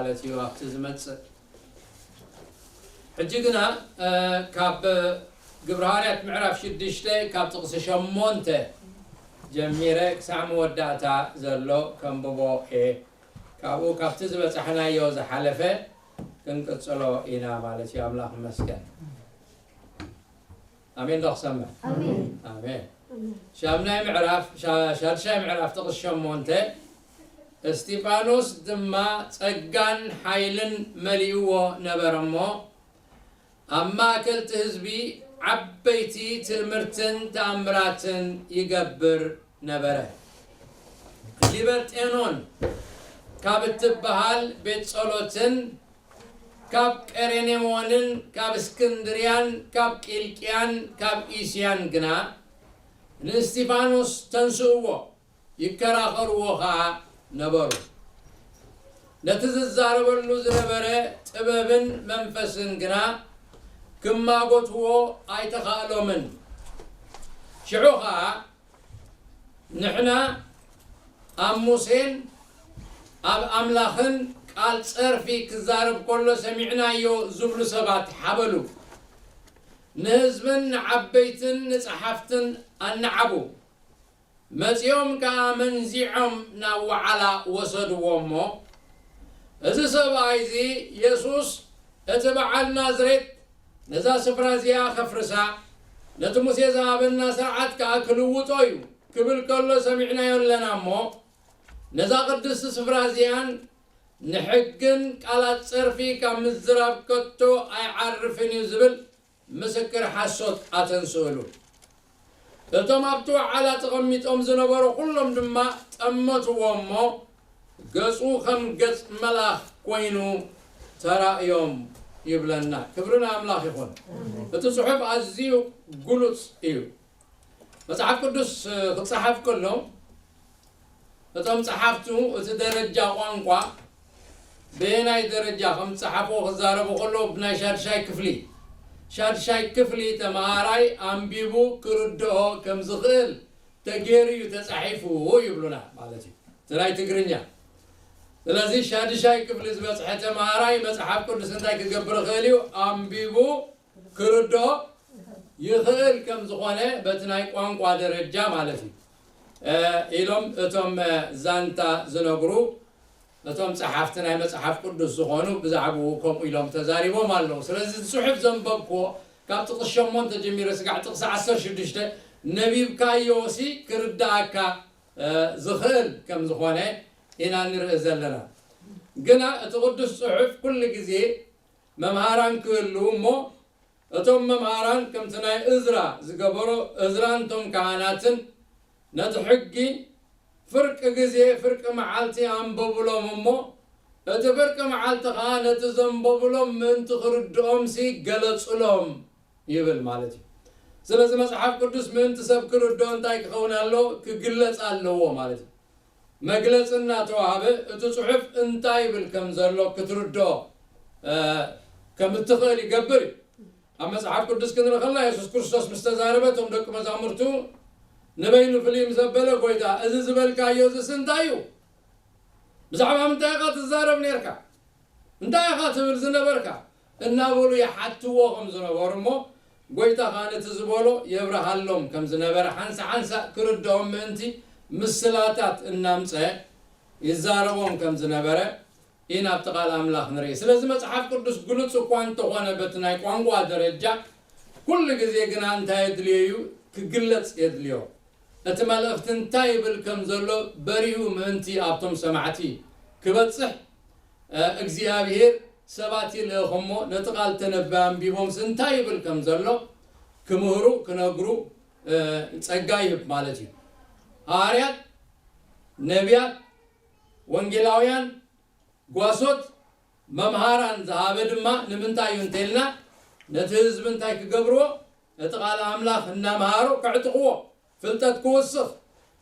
ማለት እዩ ኣብቲ ዝመጽእ። ሕጂ ግና፣ እ፣ ካብ ግብረ ሃዋርያት ምዕራፍ ሽዱሽተ ካብ ጥቕሲ ሸሞንተ ጀሚረ ክሳዕ መወዳእታ ዘሎ ከንብቦ እየ። ካብኡ ካብቲ ዝበጻሕናዮ ዝሓለፈ ክንቅጽሎ ኢና ማለት እዩ። ኣምላኽ ይመስገን። ኣሜን ዶ ክሰምዕ? ኣሜን። ኣሜን። ሻምናይ ምዕራፍ፣ ሻ-፣ ሻድሻይ ምዕራፍ ጥቕሲ ሸሞንተ፣ እስጢፋኖስ ድማ ጸጋን ሓይልን መሊእዎ ነበረ እሞ፣ ኣብ ማእከል እቲ ህዝቢ ዓበይቲ ትእምርትን ተኣምራትን ይገብር ነበረ። ሊበርጤኖን ካብ እትበሃል ቤት ጸሎትን ካብ ቀሬኔዎንን ካብ እስክንድርያን ካብ ቂልቅያን ካብ እስያን ግና ንእስጢፋኖስ ተንስእዎ፣ ይከራኸርዎ ኸኣ ነበሩ። ነቲ ዝዛረበሉ ዝነበረ ጥበብን መንፈስን ግና ክማጎትዎ ኣይተኻእሎምን። ሽዑ ኸኣ ንሕና ኣብ ሙሴን ኣብ ኣምላኽን ቃል ጸርፊ ክዛረብ ከሎ ሰሚዕናዮ ዝብሉ ሰባት ሓበሉ። ንህዝብን ንዓበይትን ንጸሓፍትን ኣነዓቡ። መጺኦም ከኣ መንዚዖም ናብ ወዓላ ወሰድዎ እሞ፣ እዚ ሰብኣይ እዚ የሱስ እቲ በዓል ናዝሬት ነዛ ስፍራ እዚኣ ከፍርሳ፣ ነቲ ሙሴ ዝሃበና ስርዓት ከኣ ክልውጦ እዩ ክብል ከሎ ሰሚዕናዮ ኣለና እሞ፣ ነዛ ቅድስቲ ስፍራ እዚኣን ንሕግን ቃላት ጸርፊ ካብ ምዝራብ ከቶ ኣይዓርፍን እዩ ዝብል ምስክር ሓሶት ኣተንስእሉ። እቶም ኣብቲ ወዓላ ተቐሚጦም ዝነበሩ ኩሎም ድማ ጠመትዎ እሞ፣ ገጹ ከም ገጽ መልኣኽ ኮይኑ ተራእዮም ይብለና። ክብሪ ንኣምላኽ ይኹን። እቲ ጽሑፍ ኣዝዩ ግሉጽ እዩ። መጽሓፍ ቅዱስ ክጸሓፍ ከሎ፣ እቶም ጸሓፍቱ እቲ ደረጃ ቋንቋ በየናይ ደረጃ ከም ዝጸሓፍዎ ክዛረቡ ከለዉ፣ ብናይ ሻድሻይ ክፍሊ፣ ሻድሻይ ክፍሊ ተመሃራይ ኣንቢቡ ክርድኦ ከም ዝኽእል ተገይሩ እዩ ተጻሒፉ ይብሉና ማለት እዩ። እቲ ናይ ትግርኛ። ስለዚ ሻድሻይ ክፍሊ ዝበጽሐ ተመሃራይ መጽሓፍ ቅዱስ እንታይ ክገብር ይኽእል እዩ? ኣንቢቡ ክርድኦ ይኽእል ከም ዝኾነ በቲ ናይ ቋንቋ ደረጃ ማለት እዩ፣ እ፣ ኢሎም እቶም፣ እ፣ ዛንታ ዝነግሩ እቶም ጸሓፍቲ ናይ መጽሓፍ ቅዱስ ዝኾኑ ብዛዕባኡ ከምኡ ኢሎም ተዛሪቦም ኣለዉ። ስለዚ እቲ ጽሑፍ ዘንበብክዎ ካብ ጥቕሲ ሸሞንተ ጀሚረ ስጋዕ ጥቕሲ ዓሰርተ ሽዱሽተ ነቢብካዮሲ ክርድኣካ፣ እ፣ ዝኽእል ከም ዝኾነ ኢና ንርኢ ዘለና። ግና እቲ ቅዱስ ጽሑፍ ኩሉ ግዜ መምሃራን ክህልዉ እሞ፣ እቶም መምሃራን ከምቲ ናይ እዝራ ዝገበሮ፣ እዝራን እቶም ካህናትን ነቲ ሕጊ ፍርቂ ግዜ ፍርቂ መዓልቲ ኣንበቡሎም እሞ፣ እቲ ፍርቂ መዓልቲ ኸኣ ነቲ ዘንበቡሎም ምእንቲ ክርድኦምሲ ገለጹሎም ይብል ማለት እዩ። ስለዚ መጽሓፍ ቅዱስ ምእንቲ ሰብ ክርድኦ እንታይ ክኸውን ኣለዎ? ክግለጽ ኣለዎ ማለት እዩ። መግለጺ እናተዋህበ እቲ ጽሑፍ እንታይ ይብል ከም ዘሎ ክትርድኦ፣ እ፣ ከም እትኽእል ይገብር እዩ። ኣብ መጽሓፍ ቅዱስ ክንርኢ ከለና የሱስ ክርስቶስ ምስ ተዛረበ እቶም ደቂ መዛሙርቱ ንበይኑ ፍልይ ምስ ኣበለ፣ "ጎይታ፣ እዚ ዝበልካዮ እዚስ እንታይ እዩ? ብዛዕባ ምንታይ ኢኻ ትዛረብ ኔርካ? እንታይ ኢኻ ትብል ዝነበርካ?" እናበሉ ይሓትዎ ከም ዝነበሩ እሞ፣ ጎይታ ኸኣ ነቲ ዝበሎ የብርሃሎም ከም ዝነበረ፣ ሓንሳ ሓንሳ ክርድኦም ምእንቲ ምስላታት እናምጸ ይዛረቦም ከም ዝነበረ ኢና ኣብቲ ቃል ኣምላኽ ንርኢ። ስለዚ መጽሓፍ ቅዱስ ግሉጽ እኳ እንተኾነ በቲ ናይ ቋንቋ ደረጃ፣ ኩሉ ግዜ ግና እንታይ የድልዮ እዩ? ክግለጽ የድልዮ። እቲ መልእኽቲ እንታይ ይብል ከም ዘሎ በሪሁ ምእንቲ ኣብቶም ሰማዕቲ ክበጽሕ፣ እ፣ እግዚኣብሄር ሰባት ይልእኽ እሞ ነቲ ቃል ተነበ ኣንቢቦምስ እንታይ ይብል ከም ዘሎ ክምህሩ፣ ክነግሩ፣ እ፣ ጸጋ ይህብ ማለት እዩ። ሃዋርያት፣ ነቢያት፣ ወንጌላውያን፣ ጓሶት፣ መምሃራን ዝሃበ ድማ ንምንታይ እዩ እንተኢልና፣ ነቲ ህዝቢ እንታይ ክገብርዎ? ነቲ ቃል ኣምላኽ እናምሃሩ ከዕጥቕዎ፣ ፍልጠት ክውስኽ፣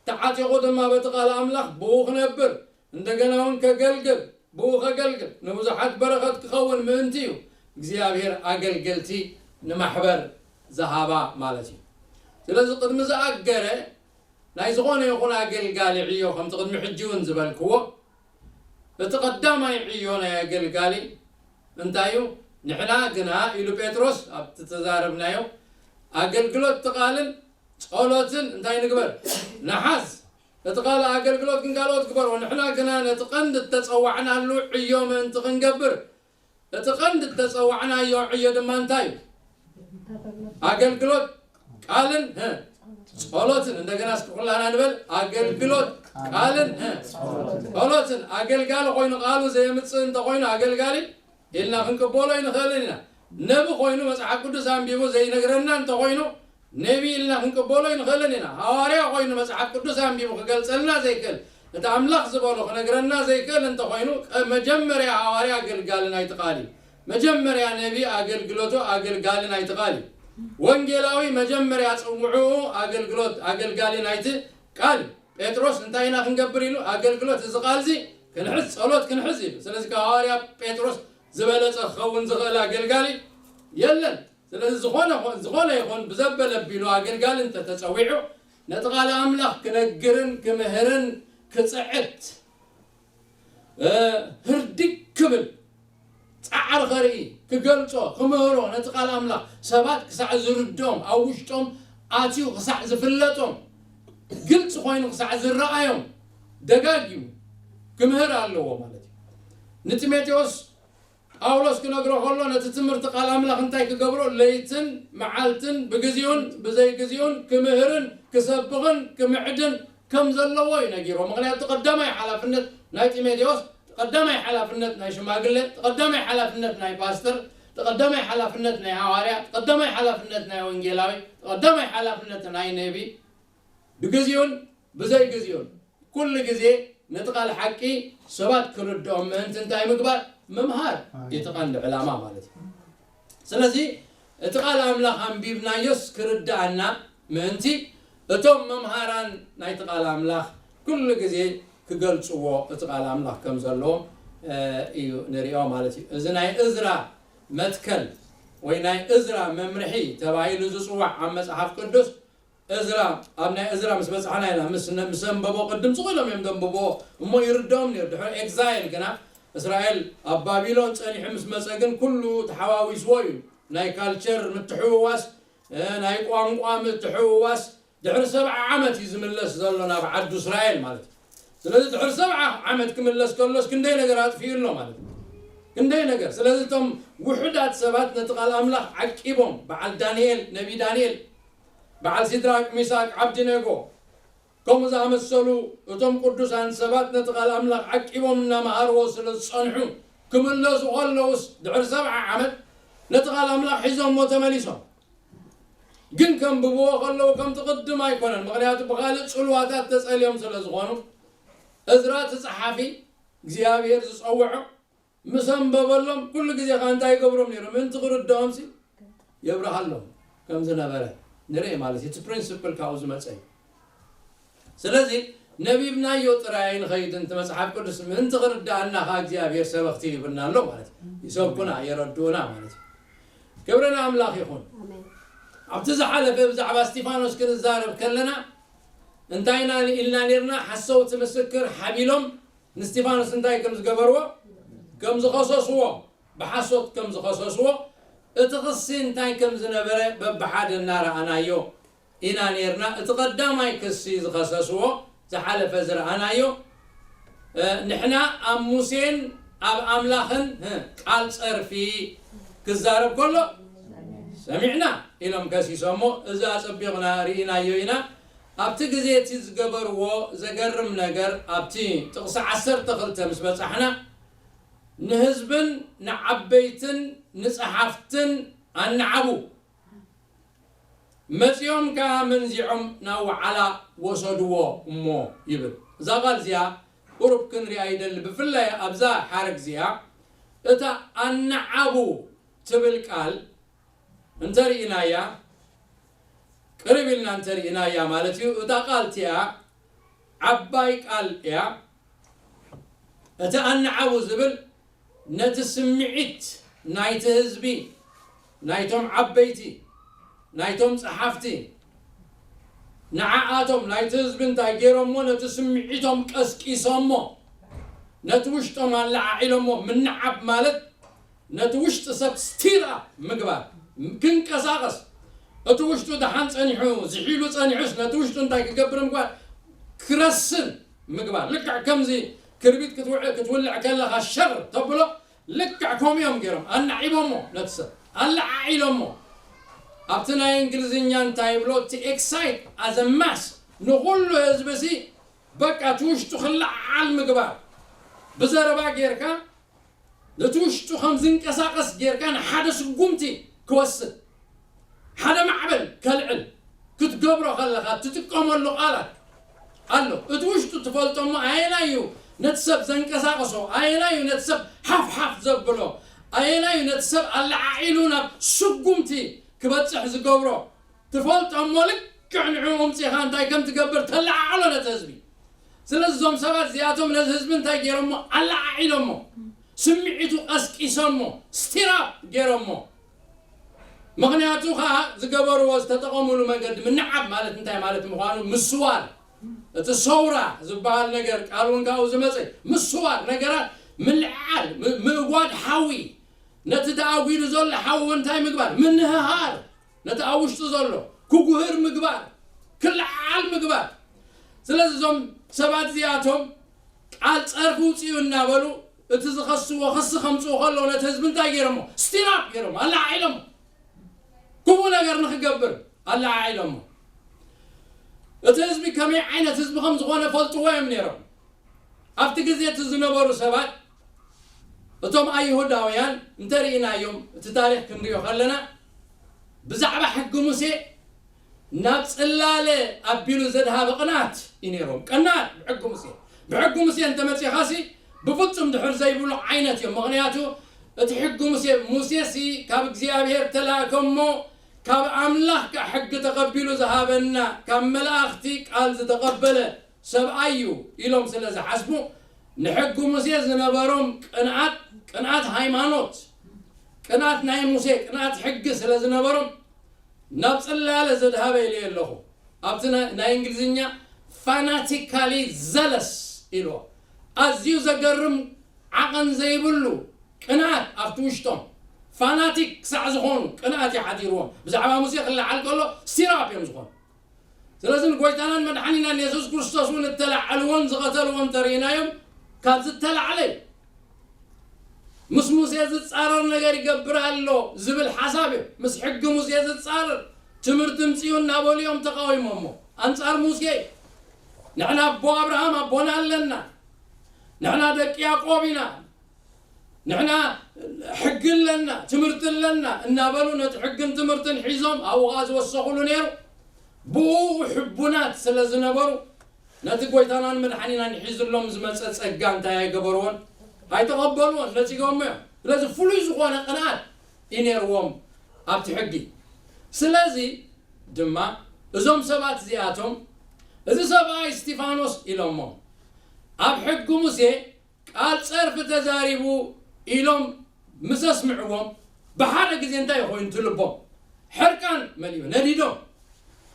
ተዓጢቑ ድማ በቲ ቃል ኣምላኽ ብኡ ክነብር፣ እንደገና እውን ከገልግል፣ ብኡ ከገልግል፣ ንብዙሓት በረኸት ክኸውን ምእንቲ እዩ እግዚኣብሔር ኣገልገልቲ ንማሕበር ዝሃባ ማለት እዩ። ስለዚ ቅድሚ ዝኣገረ ናይ ዝኾነ ይኹን ኣገልጋሊ ዕዮ፣ ከምቲ ቅድሚ ሕጂ እውን ዝበልክዎ፣ እቲ ቀዳማይ ዕዮ ናይ ኣገልጋሊ እንታይ እዩ? ንሕና ግና፣ ኢሉ ጴጥሮስ ኣብቲ ተዛረብናዮ፣ ኣገልግሎት እቲ ቃልን ጸሎትን እንታይ ንግበር? ንሓዝ። እቲ ካልእ ኣገልግሎት ግን ካልኦት ግበርዎ። ንሕና ግና ነቲ ቀንዲ እተጸዋዕናሉ ዕዮ ምእንቲ ክንገብር፣ እቲ ቀንዲ እተጸዋዕናዮ ዕዮ ድማ እንታይ እዩ? ኣገልግሎት ቃልን፣ እ፣ ጸሎትን። እንደገና እስኪ ኩላና ንበል። ኣገልግሎት ቃልን፣ እ፣ ጸሎትን። ኣገልጋሊ ኮይኑ ቃሉ ዘየምጽእ እንተኾይኑ ኣገልጋሊ ኢልና ክንቅበሎ ኣይንኽእልን ኢና። ነቢ ኮይኑ መጽሓፍ ቅዱስ ኣንቢቡ ዘይነግረና እንተኾይኑ ነቢ ኢልና ክንቅበሎ ኣይንኽእልን ኢና። ሃዋርያ ኮይኑ መጽሓፍ ቅዱስ ኣንቢቡ ክገልጸልና ዘይክእል፣ እቲ ኣምላኽ ዝበሎ ክነግረና ዘይክእል እንተኾይኑ፣ ቀ-፣ መጀመርያ ሃዋርያ ኣገልጋሊ ናይቲ ቃል እዩ። መጀመርያ ነቢ ኣገልግሎቱ ኣገልጋሊ ናይቲ ቃል እዩ። ወንጌላዊ መጀመርያ ጽውዕኡ ኣገልግሎት ኣገልጋሊ ናይቲ ቃል እዩ። ጴጥሮስ እንታይ ኢና ክንገብር ኢሉ? ኣገልግሎት እዚ ቃል እዚ ክንሕዝ፣ ጸሎት ክንሕዝ ኢሉ። ስለዚ ካብ ሃዋርያ ጴጥሮስ ዝበለጸ ክኸውን ዝኽእል ኣገልጋሊ የለን። ስለዚ ዝኾነ ኾ-፣ ዝኾነ ይኹን ብዘበለ ኣቢሉ ኣገልጋሊ እንተተጸዊዑ፣ ነቲ ቃል ኣምላኽ ክነግርን ክምህርን ክጽዕት፣ እ፣ ህርድግ ክብል ጻዕሪ ከርኢ፣ ክገልጾ፣ ክምህሮ፣ ነቲ ቃል ኣምላኽ ሰባት ክሳዕ ዝርድኦም፣ ኣብ ውሽጦም ኣትዩ ክሳዕ ዝፍለጦም፣ ግልጺ ኮይኑ ክሳዕ ዝረኣዮም ደጋጊሙ ክምህር ኣለዎ ማለት እዩ። ንጢሞቴዎስ ጳውሎስ ክነግሮ ከሎ ነቲ ትምህርቲ ቃል ኣምላኽ እንታይ ክገብሮ? ለይትን መዓልትን ብግዜኡን ብዘይግዜኡን ክምህርን ክሰብኽን ክምዕድን ከም ዘለዎ እዩ ነጊርዎ። ምኽንያቱ ቀዳማይ ሓላፍነት ናይ ጢሞቴዎስ፣ ቀዳማይ ሓላፍነት ናይ ሽማግለ፣ ቀዳማይ ሓላፍነት ናይ ፓስተር፣ ቀዳማይ ሓላፍነት ናይ ሃዋርያ፣ ቀዳማይ ሓላፍነት ናይ ወንጌላዊ፣ ቀዳማይ ሓላፍነት ናይ ነቢ፣ ብግዜኡን ብዘይ ግዜኡን ኩሉ ግዜ ነቲ ቃል ሓቂ ሰባት ክርድኦም ምእንቲ እንታይ ምግባር? ምምሃር። ኣሜን። እቲ ቀንዲ ዕላማ ማለት እዩ። ስለዚ እቲ ቃል ኣምላኽ ኣንቢብናዮስ ክርድኣና ምእንቲ እቶም መምሃራን ናይቲ ቃል ኣምላኽ ኩሉ ግዜ ክገልጽዎ እቲ ቃል ኣምላኽ ከም ዘለዎም፣ እ፣ እዩ ንሪኦ ማለት እዩ። እዚ ናይ እዝራ መትከል ወይ ናይ እዝራ መምርሒ ተባሂሉ ዝጽዋዕ ኣብ መጽሓፍ ቅዱስ እዝራ፣ ኣብ ናይ እዝራ ምስ በጻሕና ኢና፣ ምስ ነ-፣ ምስ ኣንበቦ ቅድም ስቕ ኢሎም እዮም ዘንብብዎ እሞ ይርድኦም ነይሩ። ድሕሪ ኤግዛይል ግና እስራኤል ኣብ ባቢሎን ጸኒሑ ምስ መጸ ግን ኩሉ ተሓዋዊስዎ እዩ። ናይ ካልቸር ምትሕውዋስ፣ እ፣ ናይ ቋንቋ ምትሕውዋስ ድሕሪ ሰብዓ ዓመት እዩ ዝምለስ ዘሎ ናብ ዓዱ እስራኤል ማለት እዩ። ስለዚ ድሕሪ ሰብዓ ዓመት ክምለስ ከሎስ ክንደይ ነገር ኣጥፊኡ ኣሎ ማለት እዩ። ክንደይ ነገር። ስለዚ እቶም ውሑዳት ሰባት ነቲ ቃል ኣምላኽ ዓቂቦም፣ በዓል ዳንኤል፣ ነቢ ዳንኤል፣ በዓል ሲድራቅ፣ ሚሳቅ፣ ዓብድኔጎ፣ ከምኡ ዝኣመሰሉ እቶም ቅዱሳን ሰባት ነቲ ቃል ኣምላኽ ዓቂቦም እናመሃርዎ ስለ ዝጸንሑ፣ ክምለሱ ከለውስ ድሕሪ ሰብዓ ዓመት ነቲ ቃል ኣምላኽ ሒዞምዎ ተመሊሶም። ግን ከንብብዎ ከለዉ ከምቲ ቅድም ኣይኮነን። ምኽንያቱ ብኻልእ ጽልዋታት ተጸልዮም ስለ ዝኾኑ፣ እዝራ እቲ ጸሓፊ እግዚኣብሔር ዝጸውዖ ምስ ኣንበበሎም ኩሉ ግዜ ኸኣ እንታይ ይገብሮም ነይሩ? ምእንቲ ክርድኦምሲ የብርሃሎም ከም ዝነበረ ንርኢ ማለት እዩ። እቲ ፕሪንስፕል ካብኡ ዝመጸ እዩ። ስለዚ ነቢብናዮ ጥራይ ኣይንኸይድን። እቲ መጽሓፍ ቅዱስ ምእንቲ ክርድኣና ኸኣ እግዚኣብሔር ሰበኽቲ ይህብና ኣሎ ማለት እዩ። ይሰብኩና፣ የረድኡና ማለት እዩ። ክብሪ ንኣምላኽ ይኹን። ኣሜን። ኣብቲ ዝሓለፈ ብዛዕባ እስጢፋኖስ ክንዛረብ ከለና እንታይ ኢና ኢልና ነርና? ሓሰውቲ ምስክር ሓቢሎም ንስጢፋኖስ እንታይ ከም ዝገበርዎ? ከም ዝኸሰስዎ፣ ብሓሶት ከም ዝኸሰስዎ፣ እቲ ክሲ እንታይ ከም ዝነበረ በብሓደ እናረኣናዮ ኢና ነርና። እቲ ቀዳማይ ክሲ ዝኸሰስዎ፣ ዝሓለፈ ዝረኣናዮ፣ እ፣ ንሕና ኣብ ሙሴን ኣብ ኣምላኽን፣ እ፣ ቃል ጸርፊ ክዛረብ ከሎ ሰሚዕና ኢሎም ከሲሶሞ። እዚ ኣጸቢቕና ርኢናዮ ኢና። ኣብቲ ግዜ እቲ ዝገበርዎ ዘገርም ነገር፣ ኣብቲ ጥቕሲ ዓሰርተ ክልተ ምስ በጻሕና፣ ንህዝብን ንዓበይትን ንጸሓፍትን ኣነዓቡ። መጺኦም ከኣ መንዚዖም ናብ ወዓላ ወሰድዎ እሞ ይብል። እዛ ቃል እዚኣ ቁሩብ ክንሪኣ ይደሊ። ብፍላይ ኣብዛ ሓረግ እዚኣ እታ ኣነዓቡ ትብል ቃል እንተርኢናያ፣ ቅርብ ኢልና እንተርኢናያ ማለት እዩ፣ እታ ቃል እቲኣ ዓባይ ቃል እያ። እቲ ኣነዓቡ ዝብል ነቲ ስምዒት ናይቲ ህዝቢ፣ ናይቶም ዓበይቲ፣ ናይቶም ጸሓፍቲ፣ ንዓኣቶም ናይቲ ህዝቢ እንታይ ገይሮሞ? ነቲ ስምዒቶም ቀስቂሶሞ። ነቲ ውሽጦም ኣለዓዒሎሞ ምንዓብ ማለት ነቲ ውሽጢ ሰብ ስቲር ኣፕ ምግባር፣ ክንቀሳቐስ፣ እቲ ውሽጡ ደሓን ጸኒሑ ዝሒሉ ጸኒሑስ ነቲ ውሽጡ እንታይ ክገብር ምግባር፣ ክረስን ምግባር። ልክዕ ከምዚ ክርቢት ክትውዕ ክትውልዕ ከለኻ ሸር ተብሎ ልክዕ ከምኡ እዮም ገይሮም ኣናዒቦሞ ነቲ ሰብ ኣለዓዒሎሞ። ኣብቲ ናይ እንግሊዝኛ እንታይ ይብሎ፣ እቲ ኤክሳይት ኣዘ ማስ ንኹሉ ህዝቢ ሲ በቃ እቲ ውሽጡ ክለዓል ምግባር። ብዘረባ ጌርካ ነቲ ውሽጡ ከም ዝንቀሳቐስ ጌርካ ንሓደ ስጉምቲ ክወስድ፣ ሓደ ማዕበል ከልዕል ክትገብሮ ከለኻ ትጥቀመሉ ቃላት ኣሎ። እቲ ውሽጡ ትፈልጦ እሞ ኣየናይ እዩ ነቲ ሰብ ዘንቀሳቕሶ፣ ኣየናይ እዩ ነቲ ሰብ ሓፍሓፍ ዘብሎ፣ ኣየናይ እዩ ነቲ ሰብ ኣለዓዒሉ ናብ ስጉምቲ ክበጽሕ ዝገብሮ ትፈልጦ እሞ ልክዕ ንዕኡ ኣምጺኻ እንታይ ከም ትገብር ተለዓዕሎ ነቲ ህዝቢ። ስለዚ እዞም ሰባት እዚኣቶም ነዚ ህዝቢ እንታይ ገይሮሞ? ኣለዓዒሎሞ፣ ስምዒቱ ቀስቂሶሞ፣ ስቲራፕ ገይሮሞ። ምኽንያቱ ከዓ ዝገበርዎ ዝተጠቐሙሉ መንገዲ ምንዓብ ማለት እንታይ ማለት ምዃኑ ምስዋር፣ እቲ ሰውራ ዝበሃል ነገር ቃል እውን ካብኡ ዝመፀ ምስዋር ነገራት ምልዓል ም- ምእጓድ ሓዊ ነቲ ተኣጒሉ ዘሎ ሓዊ እንታይ ምግባር ምንህሃር ነቲ ኣብ ውሽጡ ዘሎ ክጉህር ምግባር ክልዓል ምግባር። ስለዚ እዞም ሰባት እዚኣቶም ቃል ጸርፊ ውፅኡ እናበሉ እቲ ዝኸስዎ ክሲ ከምፅኡ ከለዉ ነቲ ህዝቢ እንታይ ገይሮሞ? ስቲራፕ ገይሮሞ ኣለዓዒሎሞ ክፉእ ነገር ንክገብር ኣለዓዒሎሞ። እቲ ህዝቢ ከመይ ዓይነት ህዝቢ ከም ዝኾነ ፈልጥዎ እዮም ነይሮም። ኣብቲ ግዜ እቲ ዝነበሩ ሰባት እቶም ኣይሁዳውያን እንተርኢናዮም እቲ ታሪክ ክንሪኦ ከለና ብዛዕባ ሕጊ ሙሴ ናብ ጽላለ ኣቢሉ ዘድሃበ ቅንኣት እዩ ነይሮም። ቅንኣት ብሕጊ ሙሴ ብሕጊ ሙሴ እንተመጺኻሲ ብፍጹም ድሕር ዘይብሉ ዓይነት እዮም። ምኽንያቱ እቲ ሕጊ ሙሴ ሙሴሲ ካብ እግዚኣብሔር ተላእከ እሞ ካብ ኣምላኽ ከዓ ሕጊ ተቐቢሉ ዝሃበና ካብ መላእኽቲ ቃል ዝተቐበለ ሰብኣይ እዩ ኢሎም ስለ ዝሓስቡ ንሕጊ ሙሴ ዝነበሮም ቅንኣት ቅንኣት ሃይማኖት ቅንኣት ናይ ሙሴ ቅንኣት ሕጊ ስለ ዝነበሮም ናብ ጽላለ ዘድሃበ ኢለ ኣለኹ። ኣብቲ ናይ እንግሊዝኛ ፋናቲካሊ ዘለስ ኢልዎ። ኣዝዩ ዘገርም ዓቐን ዘይብሉ ቅንኣት ኣብቲ ውሽጦም ፋናቲክ ክሳዕ ዝኾኑ ቅንኣት ይሓዲርዎም። ብዛዕባ ሙሴ ክለዓል ከሎ ሲራፕ እዮም ዝኾኑ። ስለዚ ንጎይታናን መድሓኒናን የሱስ ክርስቶስ እውን እተላዓልዎን ዝቐተልዎን ተርእናዮም ካብ ዝተላዕለ እዩ። ምስ ሙሴ ዝጻረር ነገር ይገብር ኣሎ ዝብል ሓሳብ እዮም። ምስ ሕጊ ሙሴ ዝጻረር ትምህርቲ ምጽኡ እናበሉ እዮም ተቃዊሞሞ። ኣንጻር ሙሴ ንሕና ኣቦ ኣብርሃም ኣቦና ኣለና፣ ንሕና ደቂ ያዕቆብ ኢና፣ ንሕና ሕጊ ኣለና፣ ትምህርቲ ኣለና እናበሉ ነቲ ሕግን ትምህርትን ሒዞም ኣብኡ ከዓ ዝወሰኹሉ ነይሩ። ብኡ ሕቡናት ስለ ዝነበሩ ነቲ ጎይታናን መድሓኒናን ሒዝሎም ዝመፀ ፀጋ እንታይ ኣይገበርዎን? ኣይተቐበልዎን፣ ነፂጎሞ እዮም። ስለዚ ፍሉይ ዝኾነ ቅንኣት እዩ ነይርዎም ኣብቲ ሕጊ። ስለዚ ድማ እዞም ሰባት እዚኣቶም እዚ ሰብኣይ እስጢፋኖስ ኢሎሞ ኣብ ሕጊ ሙሴ ቃል ጸርፊ ተዛሪቡ ኢሎም ምስ ኣስምዕዎም ብሓደ ግዜ እንታይ ኮይኑ እቲ ልቦም ሕርቃን መሊኡ ነዲዶም።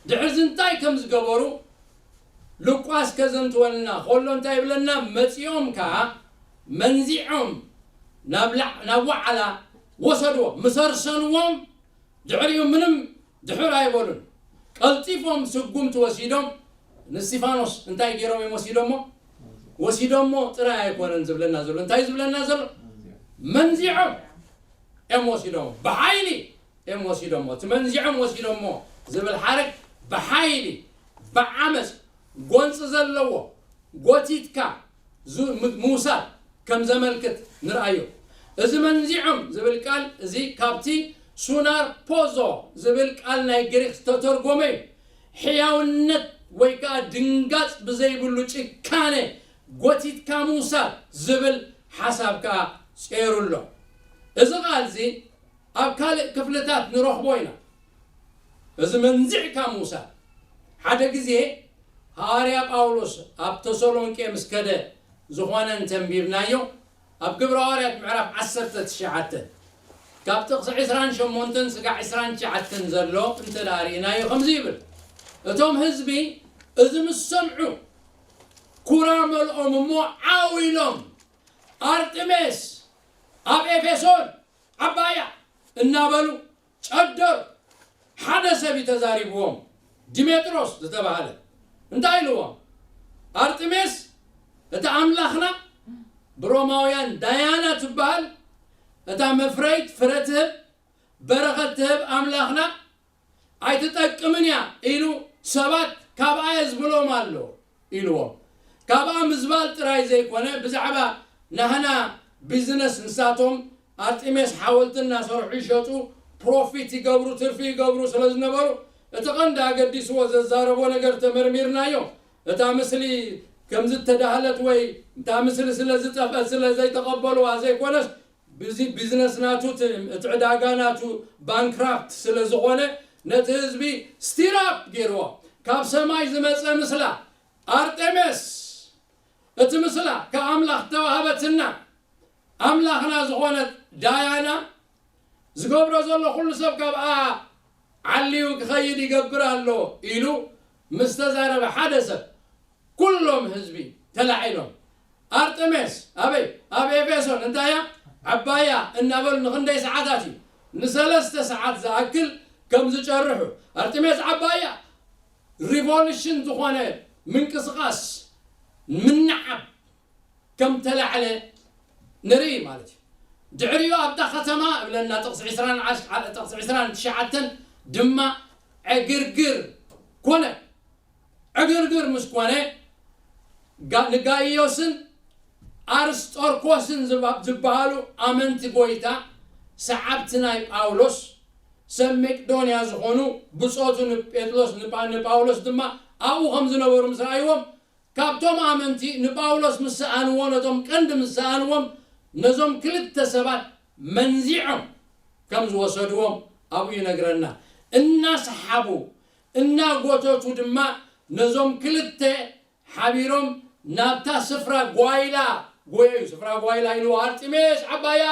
ድሕርዚ እንታይ ከም ዝገበሩ ሉቃስ ከዘንትወልና ከሎ እንታይ ይብለና? መጺኦም ከኣ መንዚዖም ናብ ላዕ- ናብ ዋዕላ ወሰድዎም። ምስ ኣርሰንዎም ድሕሪኡ ምንም ድሕር ኣይበሉን። ቀልጢፎም ስጉምቲ ወሲዶም ንእስጢፋኖስ እንታይ ገይሮም እዮም ወሲዶሞ? ወሲዶሞ ጥራይ ኣይኮነን ዝብለና ዘሎ። እንታይ ዝብለና ዘሎ? መንዚዖም እዮም ወሲዶሞ። ብሓይሊ እዮም ወሲዶሞ። እቲ መንዚዖም ወሲዶሞ ዝብል ሓረግ ብሓይሊ፣ ብዓመፅ፣ ጎንፂ ዘለዎ፣ ጎቲትካ ዙ- ም- ምውሳድ ከም ዘመልክት ንርኣዮ። እዚ መንዚዖም ዝብል ቃል እዚ ካብቲ ሱናር ፖዞ ዝብል ቃል ናይ ግሪክ ዝተተርጎመ እዩ። ሕያውነት ወይ ከዓ ድንጋፅ ብዘይብሉ ጭካነ ጎቲትካ ምውሳድ ዝብል ሓሳብ ከዓ ጸይሩ ኣሎ። እዚ ቃል እዚ ኣብ ካልእ ክፍልታት ንረኽቦ ኢና። እዚ መንዚዕካ ምውሳድ። ሓደ ግዜ ሃዋርያ ጳውሎስ ኣብ ተሰሎንቄ ምስ ከደ ዝኾነ እንተንቢብናዮ ኣብ ግብረ ሃዋርያት ምዕራፍ ዓሰርተ ትሽዓተ ካብ ጥቕሲ ዕስራን ሸሞንተን ስጋዕ ዕስራን ትሽዓተን ዘሎ እንተ ደኣ ርኢናዮ ከምዚ ይብል፣ እቶም ህዝቢ እዚ ምስ ሰምዑ ኩራ መልኦም እሞ ዓው ኢሎም ኣርጥሜስ ኣብ ኤፌሶን ዓባያ እናበሉ ጨደሩ። ሓደ ሰብ እዩ ተዛሪብዎም፣ ዲሜጥሮስ ዝተባህለ። እንታይ ኢልዎም? ኣርጥሜስ እታ ኣምላኽና ብሮማውያን ዳያና ትበሃል፣ እታ መፍረይት ፍረ ትህብ፣ በረኸት ትህብ ኣምላኽና ኣይትጠቅምን እያ ኢሉ ሰባት ካብኣ የዝብሎም ኣሎ ኢልዎም። ካብኣ ምዝባል ጥራይ ዘይኮነ፣ ብዛዕባ ናህና ቢዝነስ፣ ንሳቶም ኣርጢሜስ ሓወልቲ እናሰርሑ ይሸጡ፣ ፕሮፊት ይገብሩ፣ ትርፊ ይገብሩ ስለ ዝነበሩ፣ እቲ ቀንዲ ኣገዲስዎ ዘዛረቦ ነገር ተመርሚርናዮ። እታ ምስሊ ከም ዝተዳህለት ወይ እታ ምስሊ ስለ ዝጠፍአት ስለ ዘይተቐበልዋ ዘይኮነስ፣ ብዚ ቢዝነስ ናቱ፣ እቲ፣ እቲ ዕዳጋ ናቱ ባንክራፕት ስለ ዝኾነ፣ ነቲ ህዝቢ ስቲር ኣፕ ገይርዎ። ካብ ሰማይ ዝመጸ ምስላ፣ ኣርጤሜስ፣ እቲ ምስላ ካብ ኣምላኽ ተዋህበትና፣ ኣምላኽና ዝኾነት ዳያና፣ ዝገብሮ ዘሎ ኩሉ ሰብ ካብኣ ዓልዩ ክኸይድ ይገብር ኣሎ ኢሉ ምስ ተዛረበ ሓደ ሰብ፣ ኩሎም ህዝቢ ተላዒሎም፣ ኣርጥሜስ ኣበይ? ኣብ ኤፌሶን። እንታይ እያ? ዓባያ እናበሉ ንኽንደይ ሰዓታት እዩ? ንሰለስተ ሰዓት ዝኣክል ከም ዝጨርሑ። ኣርጥሜስ ዓባያ ሪቮሉሽን ዝኾነ ምንቅስቓስ፣ ምንዓብ ከም ተላዕለ ንርኢ ማለት እዩ። ድሕሪኡ ኣብታ ከተማ እብለና ጥቕሲ ዕስራን ዓሽ-፣ ጥቕሲ ዕስራን ትሽዓተን ድማ ዕግርግር ኮነ። ዕግርግር ምስ ኮነ፣ ጋ-፣ ንጋይዮስን ኣርስጦርኮስን ዝባ-፣ ዝበሃሉ ኣመንቲ ጎይታ፣ ሰዓብቲ ናይ ጳውሎስ፣ ሰብ መቄዶንያ ዝኾኑ ብጾቱ ንጴጥሮስ፣ ንጳ-፣ ንጳውሎስ ድማ ኣብኡ ከም ዝነበሩ ምስ ረኣይዎም፣ ካብቶም ኣመንቲ ንጳውሎስ ምስ ሰኣንዎ፣ ነቶም ቀንዲ ምስ ሰኣንዎም፣ ነዞም ክልተ ሰባት መንዚዖም ከም ዝወሰድዎም ኣብኡ ይነግረና። እናሰሓቡ፣ እናጎተቱ ድማ ነዞም ክልተ ሓቢሮም ናብታ ስፍራ ጓይላ ጎየዩ። ስፍራ ጓይላ ኢልዎ፣ ኣርጢሜስ ዓባያ፣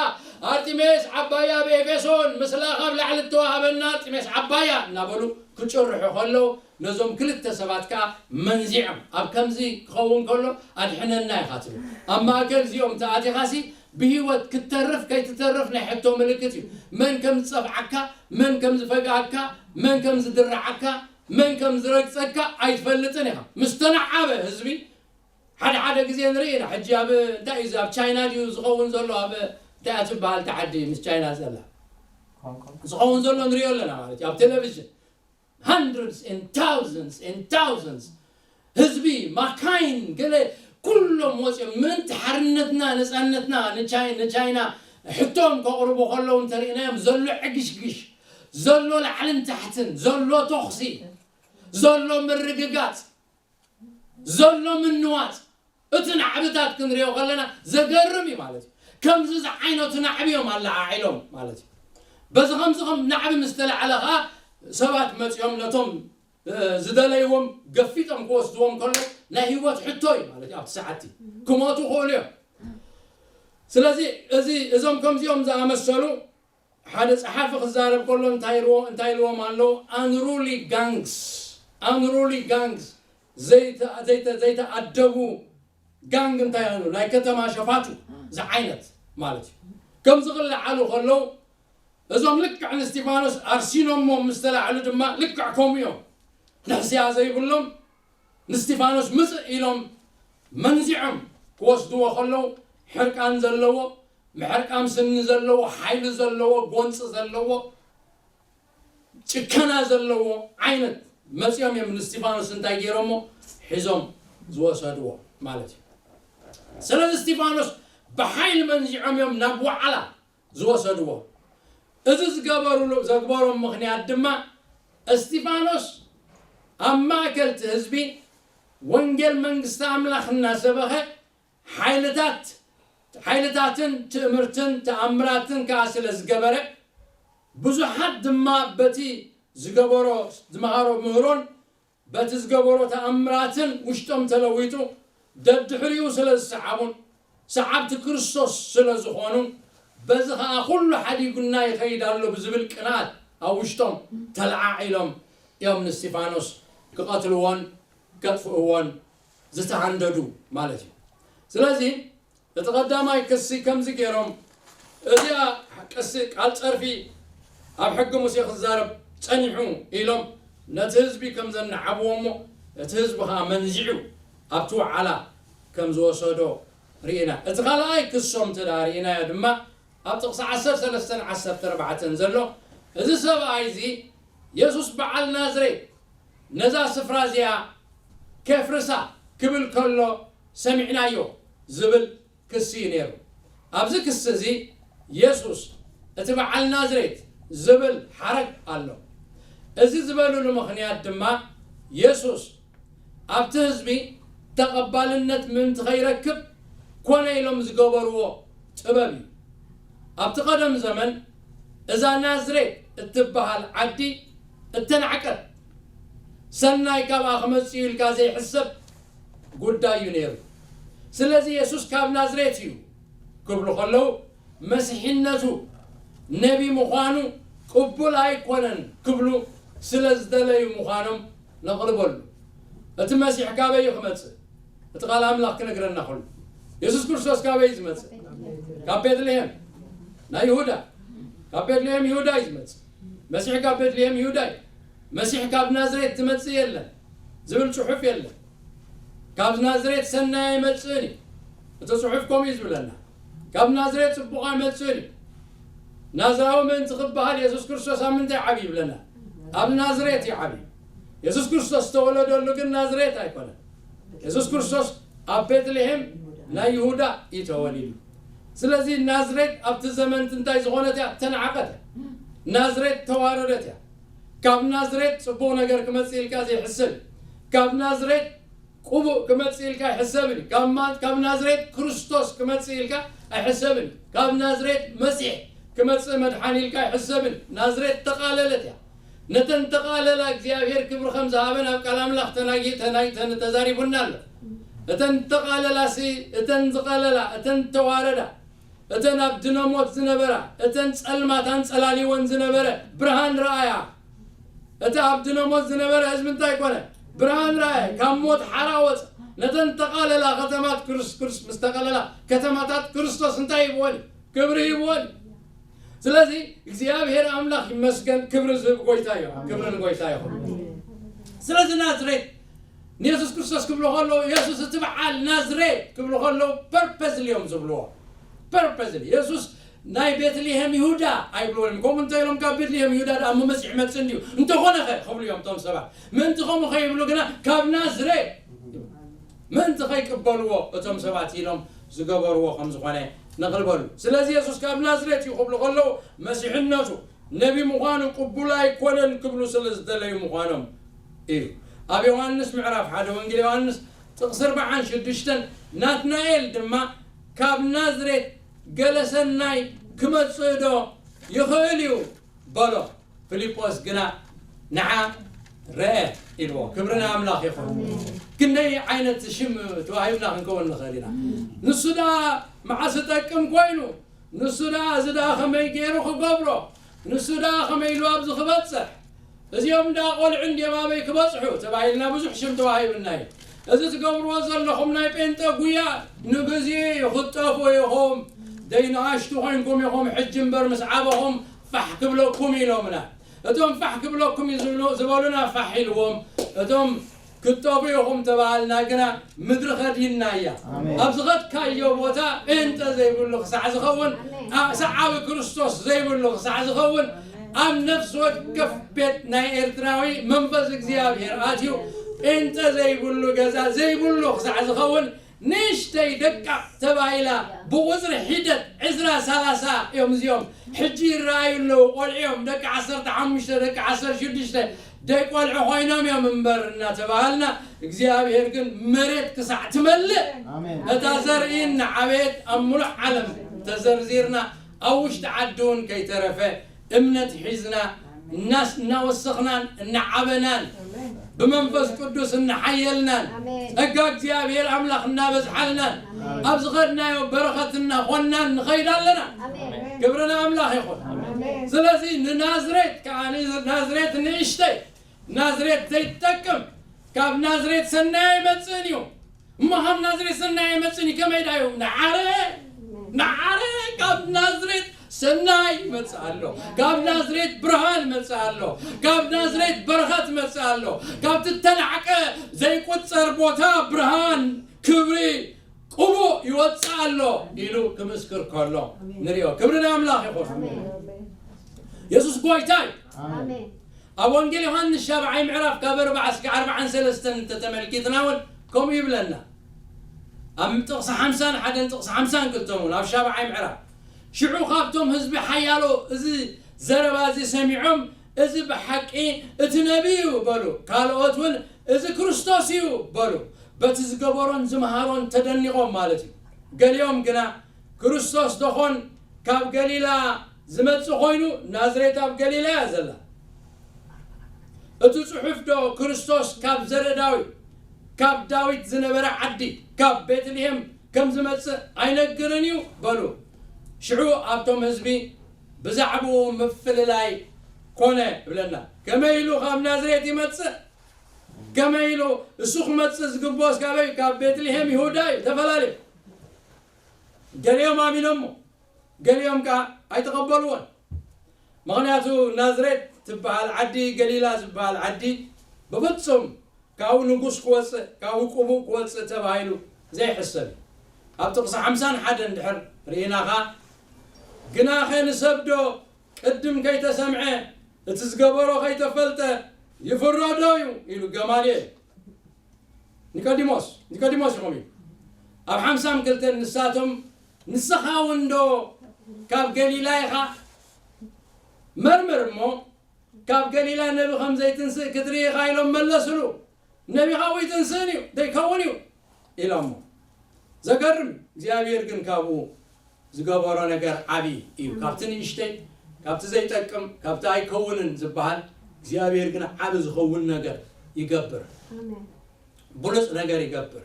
ኣርጢሜስ ዓባያ ኣብ ኤፌሶን፣ ምስላ ካብ ላዕሊ እተዋህበና ኣርጢሜስ ዓባያ እናበሉ ክጭርሑ ከለዉ፣ ነዞም ክልተ ሰባት ከኣ መንዚዖም። ኣብ ከምዚ ክኸውን ከሎ ኣድሕነና ኢኻ ትብል። ኣብ ማእከል እዚኦም ተኣቲኻሲ ብህይወት ክትተርፍ ከይትተርፍ ናይ ሕቶ ምልክት እዩ። መን ከም ዝጸፍዓካ፣ መን ከም ዝፈግኣካ፣ መን ከም ዝድርዓካ፣ መን ከም ዝረግጸካ ኣይትፈልጥን ኢኻ። ምስ ተነዓበ ህዝቢ፣ ሓደ ሓደ ግዜ ንርኢ ኢና። ሕጂ ኣብ፣ እንታይ እዩ፣ ኣብ ቻይና ድዩ ዝኸውን ዘሎ? ኣብ፣ እንታይ እያ ትበሃል እታ ዓዲ ምስ ቻይና ዘላ? ሆንግ ኮንግ። ዝኸውን ዘሎ ንሪኦ ኣለና ማለት እዩ። ኣብ ቴሌቪዥን hundreds and thousands and thousands ህዝቢ፣ ማካይን፣ ገለ፣ ኩሎም ወፂኦም ምእንቲ ሓርነትና፣ ነፃነትና ንቻይ-፣ ንቻይና ሕቶም ከቕርቡ ከለዉ እንተሪእናዮም፣ ዘሎ ዕግሽግሽ፣ ዘሎ ላዕልን ታሕትን፣ ዘሎ ተኹሲ፣ ዘሎ ምርግጋፅ፣ ዘሎ ምንዋፅ፣ እቲ ናዕብታት ክንሪኦ ከለና ዘገርም እዩ ማለት እዩ። ከምዚ ዝዓይነቱ ናዕቢ እዮም ኣለዓዒሎም ማለት እዩ። በዚ ከምዚ ከም ናዕቢ ምስ ተላዕለ ኸዓ ሰባት መፂኦም ነቶም፣ እ፣ ዝደለይዎም ገፊጦም ክወስድዎም ከሎ ናይ ህይወት ሕቶ እዩ ማለት እዩ። ኣብቲ ሰዓትቲ ክሞቱ ይኽእሉ እዮም። ስለዚ እዚ፣ እዞም ከምዚኦም ዝኣመሰሉ ሓደ ጸሓፊ ክዛረብ ከሎ እንታይ ኢልዎ-፣ እንታይ ኢልዎም ኣለዉ? ኣንሩሊ ጋንግስ፣ ኣንሩሊ ጋንግስ፣ ዘይተ-፣ ዘይተ-፣ ዘይተኣደቡ ጋንግ እንታይ ኣሉ? ናይ ከተማ ሸፋቱ ዝዓይነት ማለት እዩ። ከምዚ ክለዓሉ ከለዉ እዞም ልክዕ ንስቲፋኖስ ኣርሲኖሞ ምስ ተላዕሉ ድማ ልክዕ ከምኡ እዮም። ንሕስያ ዘይብሎም ንስቲፋኖስ ምጽእ ኢሎም መንዚዖም ክወስድዎ ከለዉ፣ ሕርቃን ዘለዎ፣ ምሕርቃም ስኒ ዘለዎ፣ ሓይሊ ዘለዎ፣ ጎንጺ ዘለዎ፣ ጭከና ዘለዎ ዓይነት መጺኦም እዮም ንስቲፋኖስ እንታይ ገይሮሞ? ሒዞም ዝወሰድዎ ማለት እዩ። ስለዚ እስቲፋኖስ ብሓይሊ መንዚዖም እዮም ናብ ዋዕላ ዝወሰድዎ። እዚ ዝገበሩሉ፣ ዘግበሮም ምኽንያት ድማ፣ እስቲፋኖስ ኣብ ማእከል እቲ ህዝቢ ወንጌል መንግስቲ ኣምላኽ እናሰበኸ፣ ሓይልታት፣ ሓይልታትን ትእምርትን ተኣምራትን ከኣ ስለ ዝገበረ፣ ብዙሓት ድማ በቲ ዝገበሮ፣ ዝመሃሮ ምህሮን በቲ ዝገበሮ ተኣምራትን ውሽጦም ተለዊጡ፣ ደድሕሪኡ ስለ ዝሰዓቡን ሰዓብቲ ክርስቶስ ስለ ዝኾኑን፣ በዚ ኸኣ ኩሉ ሓዲጉና ይኸይድ ኣሎ ብዝብል ቅንኣት ኣብ ውሽጦም ተለዓዒሎም እዮም ንእስጢፋኖስ ክቐትልዎን ከጥፍእዎን ዝተሃንደዱ ማለት እዩ። ስለዚ እቲ ቀዳማይ ክሲ ከምዚ ገይሮም፣ እዚኣ ቅሲ ቃል ጸርፊ ኣብ ሕጊ ሙሴ ክዛረብ ጸኒሑ ኢሎም ነቲ ህዝቢ ከም ዘነዓብዎ እሞ፣ እቲ ህዝቢ ኸኣ መንዚዑ ኣብቲ ወዓላ ከም ዝወሰዶ ርኢና። እቲ ካልኣይ ክሶም እንተ ደኣ ርኢናዮ ድማ ኣብ ጥቕሲ ዓሰርተ ሰለስተን ዓሰርተ ኣርባዕተን ዘሎ፣ እዚ ሰብኣይ እዚ የሱስ በዓል ናዝሬት ነዛ ስፍራ እዚኣ ኬፍርሳ ክብል ከሎ ሰሚዕናዮ ዝብል ክሲ እዩ ነይሩ። ኣብዚ ክሲ እዚ የሱስ እቲ በዓል ናዝሬት ዝብል ሓረግ ኣሎ። እዚ ዝበሉሉ ምኽንያት ድማ የሱስ ኣብቲ ህዝቢ ተቐባልነት ምእንቲ ከይረክብ ኮነ ኢሎም ዝገበርዎ ጥበብ እዩ። ኣብቲ ቀደም ዘመን እዛ ናዝሬት እትበሃል ዓዲ እተናዕቀት፣ ሰናይ ካብኣ ክመጽእ እዩ ኢልካ ዘይሕሰብ ጉዳይ እዩ ነይሩ። ስለዚ የሱስ ካብ ናዝሬት እዩ ክብሉ ከለዉ መሲሕነቱ ነቢ ምዃኑ ቅቡል ኣይኮነን ክብሉ ስለ ዝደለዩ ምዃኖም ነቕልበሉ። እቲ መሲሕ ካበይ እዩ ክመጽእ? እቲ ቃል ኣምላኽ ክነግረና ከሎ፣ የሱስ ክርስቶስ ካበይ እዩ ዝመጽእ? ካብ ቤትልሄም ናይ ይሁዳ። ካብ ቤትልሄም ይሁዳ እዩ ዝመጽእ። መሲሕ ካብ ቤትልሄም ይሁዳ እዩ። መሲሕ ካብ ናዝሬት ዝመጽእ የለን ዝብል ጽሑፍ የለን። ካብ ናዝሬት ሰናይ ኣይመጽእን እዩ። እቲ ጽሑፍ ከምኡ እዩ ዝብለና። ካብ ናዝሬት ጽቡቕ ኣይመጽእን እዩ። ናዝራዊ ምእንቲ ክበሃል የሱስ ክርስቶስ ኣብ ምንታይ ዓብዩ ይብለና? ኣብ ናዝሬት እዩ ዓብዩ። የሱስ ክርስቶስ ዝተወለደሉ ግን ናዝሬት ኣይኮነን። የሱስ ክርስቶስ ኣብ ቤትልሄም ናይ ይሁዳ እዩ ተወሊዱ። ስለዚ ናዝሬት ኣብቲ ዘመን እንታይ ዝኾነት እያ? ተናዕቀት እያ። ናዝሬት ተዋረደት እያ። ካብ ናዝሬት ጽቡቕ ነገር ክመጽእ ኢልካ ዘይሕሰብ እዩ። ካብ ናዝሬት ቅቡእ ክመጽእ ኢልካ ኣይሕሰብን እዩ። ካብ ማ-፣ ካብ ናዝሬት ክርስቶስ ክመጽእ ኢልካ ኣይሕሰብን እዩ። ካብ ናዝሬት መሲሕ ክመጽእ መድሓኒ ኢልካ ኣይሕሰብን እዩ። ናዝሬት ተቓለለት እያ። ነተን ተቓለላ እግዚኣብሔር ክብሪ ከም ዝሃበን ኣብ ቃል ኣምላኽ ተናጊ-፣ ተናጊ-፣ ተን-፣ ተዛሪቡና ኣሎ። እተን ተቓለላሲ፣ እተን ዝቐለላ፣ እተን ተዋረዳ፣ እተን ኣብ ድነ ሞት ዝነበራ፣ እተን ጸልማት ኣንጸላሊወን ዝነበረ ብርሃን ረኣያ። እቲ ኣብ ድነ ሞት ዝነበረ ህዝቢ እንታይ ኮነ? ብርሃን ረኣየ፣ ካብ ሞት ሓራ ወጸ። ነተን ተቓለላ ከተማት ክርስ-፣ ክርስ-፣ ምስ ተቓለላ ከተማታት ክርስቶስ እንታይ ሂብወን? ክብሪ ሂብወን። ስለዚ እግዚኣብሔር ኣምላኽ ይመስገን፣ ክብሪ ዝህብ ጎይታ እዩ። ክብሪ ንጎይታ ይኹን። ስለዚ ናዝሬት ንየሱስ ክርስቶስ ክብሉ ከለዉ፣ የሱስ እቲ በዓል ናዝሬት ክብሉ ከለዉ ፐርፐዝሊ እዮም ዝብልዎ። ፐርፐዝሊ። የሱስ ናይ ቤትልሄም ይሁዳ ኣይብልዎን። ከምኡ እንተ ኢሎም ካብ ቤትልሄም ይሁዳ ደኣ እሞ መጺሕ መጽእ እንድዩ። እንተኾነ ኸ ክብሉ እዮም እቶም ሰባት። ምእንቲ ከምኡ ከይብሉ ግና ካብ ናዝሬት ምእንቲ ከይቅበልዎ እቶም ሰባት ኢሎም ዝገበርዎ ከም ዝኾነ ነቕልበሉ። ስለዚ የሱስ ካብ ናዝሬት እዩ ክብሉ ከለዉ መሲሕነቱ ነቢ ምዃኑ ቅቡል ኣይኮነን ክብሉ ስለ ዝደለዩ ምዃኖም እዩ። ኣብ ዮሃንስ ምዕራፍ ሓደ ወንጌል ዮሃንስ ጥቕሲ ኣርባዓን ሽዱሽተን ናትናኤል ድማ ካብ ናዝሬት ገለ ሰናይ ክመጽእ ዶ ይኽእል እዩ በሎ። ፊልጶስ ግና ንዓ ረአ ኢልዎ። ክብሪ ንኣምላኽ ይኹን። ክንደይ ዓይነት ሽም ተዋሂብና ክንከውን ንኽእል ኢና። ንሱ ደኣ መዓስ ይጠቅም ኮይኑ? ንሱ ደኣ እዚ ደኣ ከመይ ገይሩ ክገብሮ? ንሱ ደኣ ከመይ ኢሉ ኣብዚ ክበጽሕ? እዚኦም ደኣ ቆልዑ እንድዮም ኣበይ ክበጽሑ? ተባሂልና ብዙሕ ሽም ተዋሂብና እዩ። እዚ ትገብርዎ ዘለኹም ናይ ጴንጠ ጉያ ንግዜ እዩ፣ ክትጠፍኡ ኢኹም። ደይ ንኣሽቱ ኮይንኩም ኢኹም፣ ሕጂ እምበር ምስ ዓበኹም ፋሕ ክብለኩም ኢሎምና። እቶም ፋሕ ክብለኩም እዩ ዝብሉ-፣ ዝበሉና ፋሕ ኢልዎም። እቶም ክትጠፍኡ ኢኹም ተባሃልና ግና ምድሪ ከዲንና እያ። ኣሜን። ኣብ ዝኸድካዮ ቦታ ጴንጠ ዘይብሉ ክሳዕ ዝኸውን፣ ኣሜን። ኣ-፣ ሰዓቢ ክርስቶስ ዘይብሉ ክሳዕ ዝኸውን፣ ኣብ ነፍሲ ወከፍ ቤት ናይ ኤርትራዊ መንፈስ እግዚኣብሔር ኣትዩ፣ ጴንጠ ዘይብሉ ገዛ ዘይብሉ ክሳዕ ዝኸውን፣ ንእሽተይ ደቃቕ ተባሂላ ብቁጽሪ ሒደት ዕስራ ሰላሳ እዮም እዚኦም። ሕጂ ይረኣዩ ኣለዉ፣ ቆልዑ እዮም፣ ደቂ ዓሰርተ ሓሙሽተ፣ ደቂ ዓሰርተ ሽዱሽተ፣ ደቂ ቆልዑ ኮይኖም እዮም እምበር እናተባሃልና፣ እግዚኣብሔር ግን መሬት ክሳዕ ትመልእ ኣሜን። ነታ ዘርኢ እናዓበየት ኣብ ምሉእ ዓለም ተዘርዚርና፣ ኣብ ውሽጢ ዓዲ እውን ከይተረፈ እምነት ሒዝና እናስ-፣ እናወሰኽናን እናዓበናን ብመንፈስ ቅዱስ እናሓየልናን ኣሜን። ጸጋ እግዚኣብሔር ኣምላኽ እናበዝሓልናን ኣሜን። ኣብ ዝኸድናዮ በረኸት እናኾንናን ንኸይድ ኣለና። ኣሜን። ክብሪ ንኣምላኽ ይኹን። ኣሜን። ስለዚ ንናዝሬት ከኣ፣ ናዝሬት ንእሽተይ፣ ናዝሬት ዘይትጠቅም፣ ካብ ናዝሬት ሰናይ ኣይመጽእን እዩ። እሞ ካብ ናዝሬት ሰናይ ኣይመጽእን እዩ። ከመይ ዳዩ? ንዓረ፣ ንዓረ ካብ ናዝሬት ሰናይ ይመጽእ ኣሎ። ካብ ናዝሬት ብርሃን ይመጽእ ኣሎ። ካብ ናዝሬት በረኸት ይመጽእ ኣሎ። ካብቲ እተናዕቀ ዘይቁጸር ቦታ ብርሃን፣ ክብሪ፣ ቅቡእ ይወጽእ ኣሎ ኢሉ ክምስክር ከሎ ንሪኦ። ክብሪ ንኣምላኽ ይኹን። ኣሜን። የሱስ ጎይታ እዩ። ኣሜን። ኣብ ወንጌል ዮሃንስ ሻብዓይ ምዕራፍ ካብ ኣርብዓ እስከ ኣርብዓን ሰለስተን እንተተመልኪትና እውን ከምኡ ይብለና። ኣብ ጥቕሲ ሓምሳን ሓደን ጥቕሲ ሓምሳን ክልተን እውን ኣብ ሻብዓይ ምዕራፍ፣ ሽዑ ካብቶም ህዝቢ ሓያሎ እዚ ዘረባ እዚ ሰሚዖም፣ "እዚ ብሓቂ እቲ ነቢይ እዩ" በሉ። ካልኦት እውን "እዚ ክርስቶስ እዩ" በሉ። በቲ ዝገበሮን ዝመሃሮን ተደኒቖም ማለት እዩ። ገሊኦም ግና "ክርስቶስ ዶኾን ካብ ገሊላ ዝመጽእ ኮይኑ ናዝሬት ኣብ ገሊላ እያ ዘላ? እቲ ጽሑፍ ዶ ክርስቶስ ካብ ዘርኢ ዳዊት፣ ካብ ዳዊት ዝነበረ ዓዲ ካብ ቤትልሔም ከም ዝመጽእ ኣይነግርን እዩ?" በሉ። ሽዑ ኣብቶም ህዝቢ ብዛዕባኡ ምፍልላይ ኮነ ይብለና። ከመይ ኢሉ ካብ ናዝሬት ይመጽእ? ከመይ ኢሉ እሱ ክመጽእ ዝግብኦስ ካበይ? ካብ ቤትልሔም ይሁዳ እዩ። ተፈላለዩ። ገሊኦም ኣሚኖሞ፣ ገሊኦም ከኣ ኣይተቐበልዎን። ምኽንያቱ ናዝሬት ትበሃል ዓዲ፣ ገሊላ ዝበሃል ዓዲ ብፍጹም ካብኡ ንጉስ ክወጽእ፣ ካብኡ ቅቡእ ክወጽእ ተባሂሉ ዘይሕሰብ እዩ። ኣብ ጥቕሲ ሓምሳን ሓደን እንድሕር ርኢና ኸኣ፣ "ግናኸ ንሰብ ዶ ቅድም ከይተሰምዐ፣ እቲ ዝገበሮ ከይተፈልጠ ይፍረዶ እዩ?" ኢሉ ገማልኤል። ኒቆዲሞስ፣ ኒቆዲሞስ ኢኹም እዩ። ኣብ ሓምሳን ክልተን ንሳቶም፣ "ንስኻ እውን ዶ ካብ ገሊላ ኢኻ? መርምር እሞ ካብ ገሊላ ነቢ ከም ዘይትንስእ ክትርኢ ኢኻ?" ኢሎም መለስሉ። "ነቢ ካብኡ ይትንስእን እዩ፣ ዘይከውን እዩ" ኢሎሞ። ዘገርም፣ እግዚኣብሔር ግን ካብኡ ዝገበሮ ነገር ዓቢ እዩ። ካብቲ ንእሽተይ፣ ካብቲ ዘይጠቅም፣ ካብቲ ኣይከውንን ዝበሃል፣ እግዚኣብሔር ግን ዓቢ ዝኸውን ነገር ይገብር። ኣሜን። ብሉጽ ነገር ይገብር።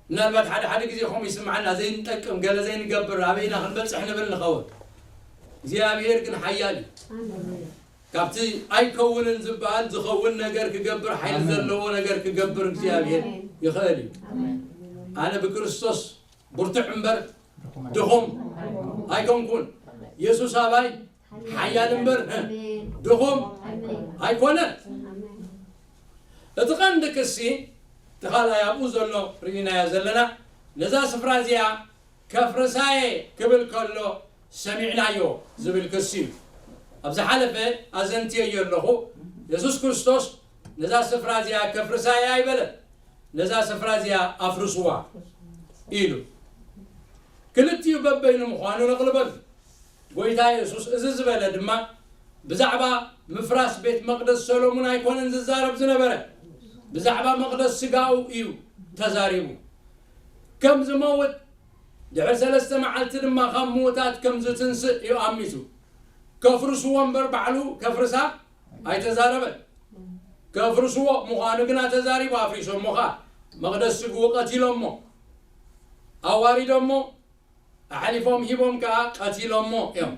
ምናልባት ሓደ ሓደ ግዜ ከምኡ ይስምዓና፣ ዘይንጠቅም፣ ገለ ዘይንገብር፣ ኣበይና ክንበጽሕ ንብል ንኸውን። እግዚኣብሔር ግን ሓያል እዩ። ኣሜን። ካብቲ ኣይከውንን ዝበሃል ዝኸውን ነገር ክገብር፣ ሓይሊ ኣሜን። ዘለዎ ነገር ክገብር እግዚኣብሔር ኣሜን። ይኽእል እዩ። ኣሜን። ኣነ ብክርስቶስ ብርቱዕ እምበር ድኹም ኣይኮንኩን። የሱስ ኣባይ ሓያል እምበር ኣሜን። ድኹም ኣሜን። ኣይኮነን። ኣሜን። እቲ ቀንዲ ክሲ፣ እቲ ካልኣይ ኣብኡ ዘሎ ርኢናዮ ዘለና፣ ነዛ ስፍራ እዚኣ ከፍርሳየ ክብል ከሎ ሰሚዕናዮ ዝብል ክሲ እዩ። ኣብ ዝሓለፈ ኣዘንትየዮ ኣለኹ፣ የሱስ ክርስቶስ ነዛ ስፍራ እዚኣ ከፍርሳየ ኣይበለን፣ ነዛ ስፍራ እዚኣ ኣፍርስዋ ኢሉ። ክልቲኡ በበይኑ ምዃኑ ነቕልበሉ። ጎይታ የሱስ እዚ ዝበለ ድማ ብዛዕባ ምፍራስ ቤት መቕደስ ሰሎሙን ኣይኮነን ዝዛረብ ዝነበረ፣ ብዛዕባ መቕደስ ስጋኡ እዩ ተዛሪቡ። ከም ዝመውት፣ ድሕሪ ሰለስተ መዓልቲ ድማ ካብ ምዉታት ከም ዝትንስእ እዩ ኣሚቱ። ከፍርስዎ እምበር ባዕሉ ከፍርሳ ኣይተዛረበን። ከፍርስዎ ምዃኑ ግና ተዛሪቡ፣ ኣፍሪሶሞ ኸኣ መቕደስ ስግኡ ቀቲሎሞ፣ ኣዋሪዶሞ፣ ኣሕሊፎም ሂቦም ከኣ ቀቲሎሞ እዮም።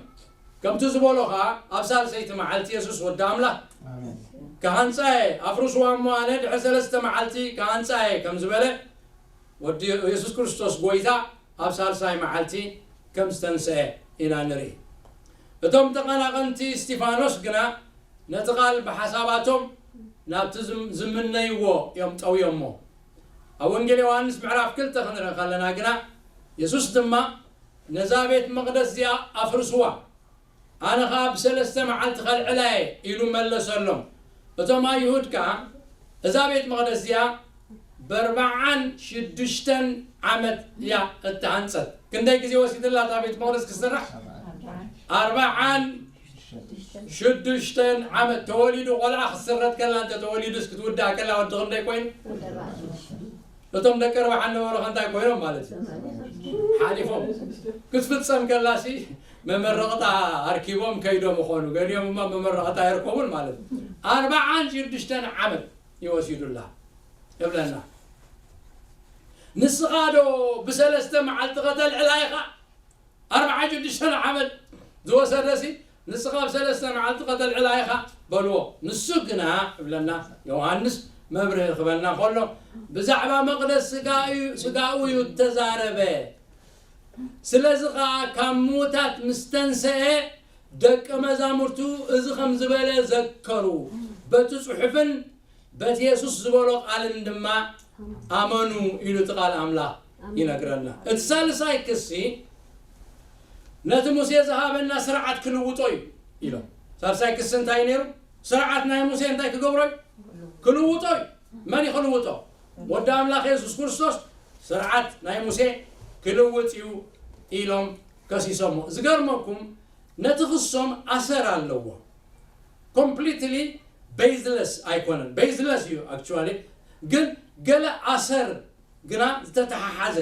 ከምቲ ዝበሎ ኸኣ ኣብ ሳልሰይቲ መዓልቲ የሱስ ወዲ ኣምላኽ ኣሜን። ክሃንጻ እየ፣ ኣፍርስዋ እሞ ኣነ ድሕሪ ሰለስተ መዓልቲ ክሃንጻ እየ ከም ዝበለ፣ ወዲ የሱስ ክርስቶስ ጎይታ ኣብ ሳልሳይ መዓልቲ ከም ዝተንስአ ኢና ንርኢ። እቶም ተቐናቐንቲ እስጢፋኖስ ግና ነቲ ቃል ብሓሳባቶም ናብቲ ዝም-፣ ዝምነይዎ እዮም ጠውዮሞ። ኣብ ወንጌል ዮሃንስ ምዕራፍ ክልተ ክንርኢ ከለና ግና፣ የሱስ ድማ፣ "ነዛ ቤት መቕደስ እዚኣ ኣፍርስዋ፣ ኣነ ኸኣ ብሰለስተ መዓልቲ ከልዕላ እየ" ኢሉ መለሰሎም። እቶም ኣይሁድ ከኣ፣ "እዛ ቤት መቕደስ እዚኣ ብኣርብዓን ሽዱሽተን ዓመት እያ እተሃንጸት። ክንደይ ግዜ ወሲድላ እታ ቤት መቕደስ ክትስራሕ?" ኣርብዓን ሽዱሽተን ዓመት። ተወሊዱ ቆልዓ ክትስረት ከላ፣ እንተ ተወሊዱስ ክትውዳእ ከላ ወዲ ክንደይ ኮይኑ? እቶም ደቂ ኣርብዓ ነበሩ ከ እንታይ ኮይኖም ማለት እዩ? ሓሊፎም። ክትፍጸም ከላሲ መመረቕታ ኣርኪቦም ከይዶም ይኾኑ። ገሊኦም እማ መመረቕታ ኣይርከቡን ማለት እዩ። ኣርብዓን ሽዱሽተን ዓመት ይወሲዱላ ይብለና። ንስኻ ዶ ብሰለስተ መዓልቲ ከተልዕላ ኢኻ? ኣርብዓን ሽዱሽተን ዓመት ዝወሰደሲ ንስኻ ኣብ ሰለስተ መዓልቲ ከተልዕላ ኢኻ በልዎ። ንሱ ግና፣ ይብለና ዮሃንስ፣ መብርሂ ክበልና ከሎ፣ ብዛዕባ መቕደስ ስጋኡ እዩ እተዛረበ። ስለዚ ኸኣ ካብ ምዉታት ምስ ተንሰኤ፣ ደቀ መዛሙርቱ እዚ ከም ዝበለ ዘከሩ፣ በቲ ጽሑፍን በቲ የሱስ ዝበሎ ቃልን ድማ ኣመኑ ኢሉ እቲ ቃል ኣምላኽ ይነግረና። እቲ ሳልሳይ ክሲ ነቲ ሙሴ ዝሃበና ስርዓት ክልውጦ እዩ ኢሎም። ሳልሳይ ክሲ እንታይ ነይሩ? ስርዓት ናይ ሙሴ እንታይ ክገብሮ እዩ? ክልውጦ እዩ። መን እዩ ክልውጦ? ወዲ ኣምላኽ የሱስ ክርስቶስ ስርዓት ናይ ሙሴ ክልውጥ እዩ ኢሎም ከሲሶሞ። ዝገርመኩም ነቲ ክሶም ኣሰር ኣለዎ። ኮምፕሊትሊ ቤዝለስ ኣይኮነን። ቤዝለስ እዩ ኣክቹዋሊ፣ ግን ገለ ኣሰር ግና ዝተተሓሓዘ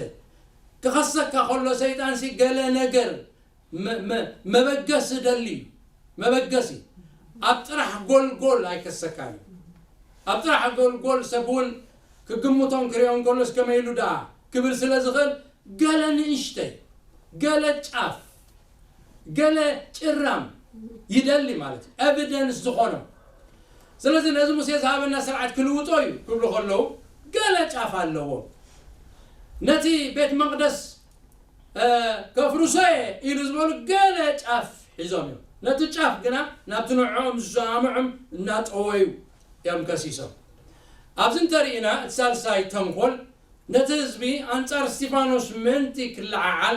ክኸሰካ ከሎ ሰይጣንሲ ገለ ነገር መ- መ- መበገሲ ደሊ እዩ። መበገሲ ኣብ ጥራሕ ጎልጎል ኣይከሰካን እዩ። ኣብ ጥራሕ ጎልጎል ሰብ እውን ክግምቶን ክሪኦን ከሎስ ከመይ ኢሉ ደኣ ክብል ስለ ዝኽእል ገለ ንእሽተይ፣ ገለ ጫፍ፣ ገለ ጭራም ይደሊ ማለት እዩ፣ ኤቪደንስ ዝኾኖ። ስለዚ ነዚ ሙሴ ዝሃበና ስርዓት ክልውጦ እዩ ክብሉ ከለዉ ገለ ጫፍ ኣለዎ። ነቲ ቤት መቕደስ ከፍርሶ እየ ኢሉ ዝበሉ ገለ ጫፍ ሒዞም እዮም። ነቲ ጫፍ ግና ናብቲ ንዕኦም ዝሰማምዖም እናጠወዩ እዮም ከሲሶም። ኣብዚ እንተርኢና እቲ ሳልሳይ ተንኮል ነቲ ህዝቢ ኣንጻር እስቲፋኖስ ምእንቲ ክለዓዓል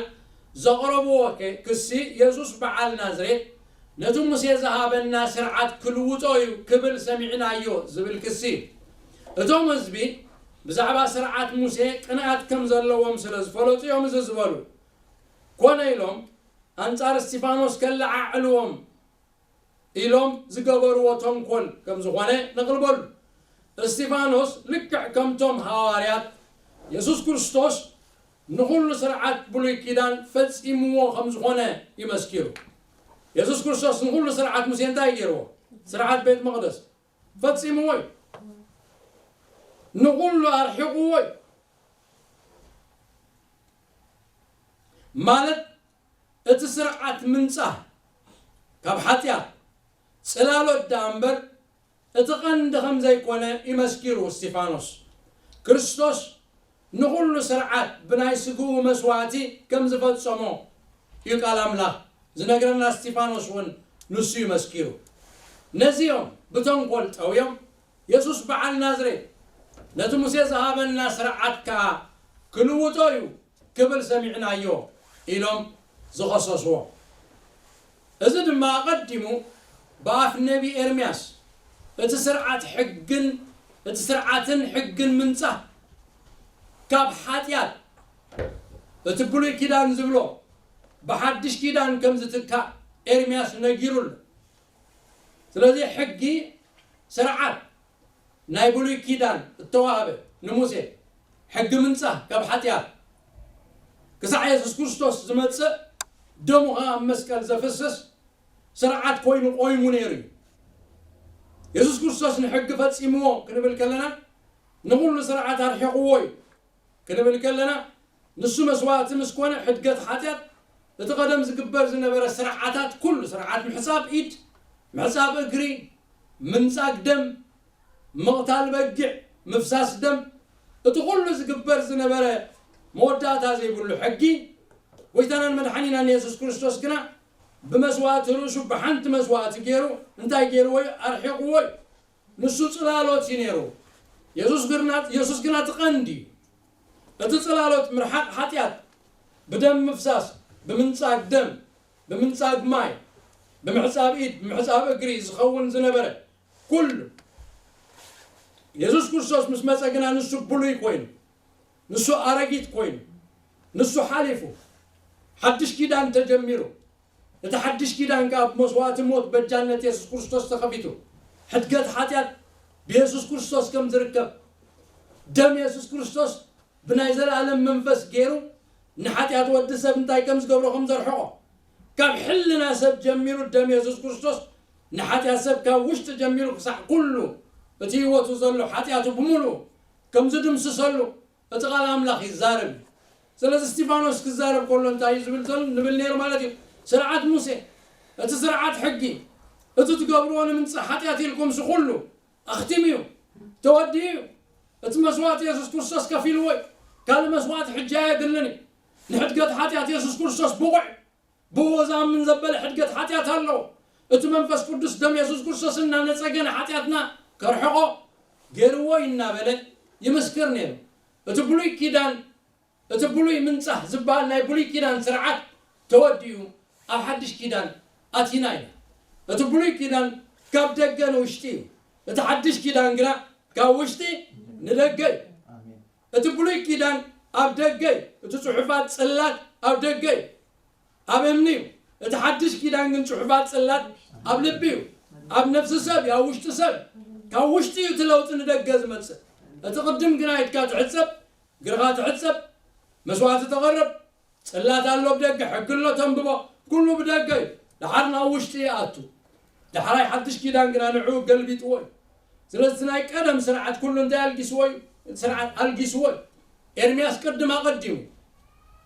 ዘቕረብዎ ክሲ፣ የሱስ በዓል ናዝሬት ነቲ ሙሴ ዝሃበና ስርዓት ክልውጦ እዩ ክብል ሰሚዕናዮ ዝብል ክሲ እዩ። እቶም ህዝቢ ብዛዕባ ስርዓት ሙሴ ቅንኣት ከም ዘለዎም ስለ ዝፈለጡ እዮም እዚ ዝበሉ። ኮነ ኢሎም ኣንጻር እስቲፋኖስ ከለዓዕልዎም ኢሎም ዝገበርዎ ተንኮል ከም ዝኾነ ነቕልበሉ። እስቲፋኖስ ልክዕ ከምቶም ሃዋርያት የሱስ ክርስቶስ ንኹሉ ስርዓት ብሉይ ኪዳን ፈጺምዎ ከም ዝኾነ ይመስኪሩ። የሱስ ክርስቶስ ንኹሉ ስርዓት ሙሴ እንታይ ገይርዎ? ስርዓት ቤት መቕደስ ፈጺምዎ እዩ። ንኹሉ ኣርሒቕዎ እዩ። ማለት እቲ ስርዓት ምንጻህ ካብ ሓጢኣት ጽላሎት ደኣ እምበር እቲ ቀንዲ ከም ዘይኮነ ይመስኪሩ እስቲፋኖስ። ክርስቶስ ንኹሉ ስርዓት ብናይ ስግኡ መስዋእቲ ከም ዝፈጸሞ እዩ ቃል ኣምላኽ ዝነግረና። እስቲፋኖስ እውን ንሱ እዩ መስኪሩ። ነዚኦም ብተንኮል ጠውዮም የሱስ በዓል ናዝሬት ነቲ ሙሴ ዝሃበና ስርዓት ከኣ ክልውጦ እዩ ክብል ሰሚዕናዮ ኢሎም ዝኸሰስዎ። እዚ ድማ ኣቐዲሙ ብኣፍ ነቢ ኤርምያስ እቲ ስርዓት ሕግን እቲ ስርዓትን ሕግን ምንጻህ ካብ ሓጢኣት እቲ ብሉይ ኪዳን ዝብሎ ብሓድሽ ኪዳን ከም ዝትካእ ኤርምያስ ነጊሩሉ። ስለዚ ሕጊ ስርዓት ናይ ብሉይ ኪዳን እተዋህበ ንሙሴ ሕጊ ምንጻህ ካብ ሓጢኣት ክሳዕ የሱስ ክርስቶስ ዝመጽእ ደሙ ኸኣ ኣብ መስቀል ዘፍስስ ስርዓት ኮይኑ ቆይሙ ነይሩ እዩ። የሱስ ክርስቶስ ንሕጊ ፈጺምዎ ክንብል ከለና ንኹሉ ስርዓት ኣርሒቕዎ እዩ ክንብል ከለና ንሱ መስዋእቲ ምስ ኮነ ሕድገት ሓጢኣት እቲ ቀደም ዝግበር ዝነበረ ስርዓታት ኩሉ ስርዓት ምሕጻብ ኢድ፣ ምሕጻብ እግሪ፣ ምንጻግ ደም፣ ምቕታል በጊዕ፣ ምፍሳስ ደም፣ እቲ ኩሉ ዝግበር ዝነበረ መወዳእታ ዘይብሉ ሕጊ፣ ጎይታናን መድሓኒናን የሱስ ክርስቶስ ግና ብመስዋእቲ ርእሱ ብሓንቲ መስዋእቲ ገይሩ እንታይ ገይርዎ እዩ? ኣርሒቕዎ እዩ። ንሱ ጽላሎት እዩ ነይሩ። የሱስ ግና የሱስ ግና እቲ ቀንዲ እዩ። እቲ ጽላሎት ምርሓቕ ሓጢኣት ብደም ምፍሳስ፣ ብምንጻግ ደም፣ ብምንጻግ ማይ፣ ብምሕጻብ ኢድ፣ ብምሕጻብ እግሪ ዝኸውን ዝነበረ ኩሉ የሱስ ክርስቶስ ምስ መጸ ግና ንሱ ብሉይ ኮይኑ፣ ንሱ ኣረጊት ኮይኑ፣ ንሱ ሓሊፉ፣ ሓድሽ ኪዳን ተጀሚሩ። እቲ ሓድሽ ኪዳን ከኣ ብመስዋእቲ ሞት በጃነት የሱስ ክርስቶስ ተኸፊቱ። ሕድገት ሓጢኣት ብየሱስ ክርስቶስ ከም ዝርከብ፣ ደም የሱስ ክርስቶስ ብናይ ዘለኣለም መንፈስ ገይሩ ንሓጢኣት ወዲ ሰብ እንታይ ከም ዝገብሮ ከም ዘርሕቖ፣ ካብ ሕልና ሰብ ጀሚሩ ደም የሱስ ክርስቶስ ንሓጢኣት ሰብ ካብ ውሽጢ ጀሚሩ ክሳዕ ኩሉ እቲ ህይወቱ ዘሎ ሓጢኣቱ ብምሉኡ ከም ዝድምስሰሉ እቲ ቃል ኣምላኽ ይዛረብ እዩ። ስለዚ እስቲፋኖስ ክዛረብ ከሎ እንታይ እዩ ዝብል ዘሎ ንብል ነይሩ ማለት እዩ። ስርዓት ሙሴ፣ እቲ ስርዓት ሕጊ፣ እቲ ትገብርዎ ንምንጻህ ሓጢኣት ኢልኩምሲ ኩሉ ኣኽቲሙ እዩ። ተወዲኡ እዩ። እቲ መስዋእቲ የሱስ ክርስቶስ ከፊልዎ እዩ። ካልእ መስዋእቲ ሕጂ ኣየድልን እዩ። ንሕድገት ሓጢኣት የሱስ ክርስቶስ ብቑዕ እዩ። ብኡ ዝኣምን ዘበለ ሕድገት ሓጢኣት ኣለዎ። እቲ መንፈስ ቅዱስ ደም የሱስ ክርስቶስ እናነጸገ ንሓጢኣትና ከርሕቖ ገይርዎ እዩ እናበለ ይምስክር ነይሩ። እቲ ብሉይ ኪዳን፣ እቲ ብሉይ ምንጻህ ዝበሃል ናይ ብሉይ ኪዳን ስርዓት ተወዲኡ ኣብ ሓድሽ ኪዳን ኣቲና ኢና። እቲ ብሉይ ኪዳን ካብ ደገ ንውሽጢ እዩ። እቲ ሓድሽ ኪዳን ግና ካብ ውሽጢ ንደገ እዩ። እቲ ብሉይ ኪዳን ኣብ ደገ እዩ። እቲ ጽሑፋት ጽላት ኣብ ደገ እዩ። ኣብ እምኒ እዩ። እቲ ሓድሽ ኪዳን ግን ጽሑፋት ጽላት ኣብ ልቢ እዩ። ኣብ ነፍሲ ሰብ እዩ፣ ኣብ ውሽጢ ሰብ እዩ። ካብ ውሽጢ እዩ እቲ ለውጢ ንደገ ዝመጽእ። እቲ ቅድም ግና ኢድካ ትሕጸብ፣ እግርኻ ትሕጸብ፣ መስዋእቲ ተቐርብ፣ ጽላት ኣሎ ብደገ፣ ሕጊ ኣሎ ተንብቦ፣ ኩሉ ብደገ እዩ። ደሓር ናብ ውሽጢ ይኣቱ። ዳሕራይ ሓድሽ ኪዳን ግና ንዕኡ ገልቢጥዎ እዩ። ስለዚ እቲ ናይ ቀደም ስርዓት ኩሉ እንታይ ኣልጊስዎ እዩ? ስርዓት ኣልጊስዎ እዩ። ኤርምያስ ቅድም ኣቐዲሙ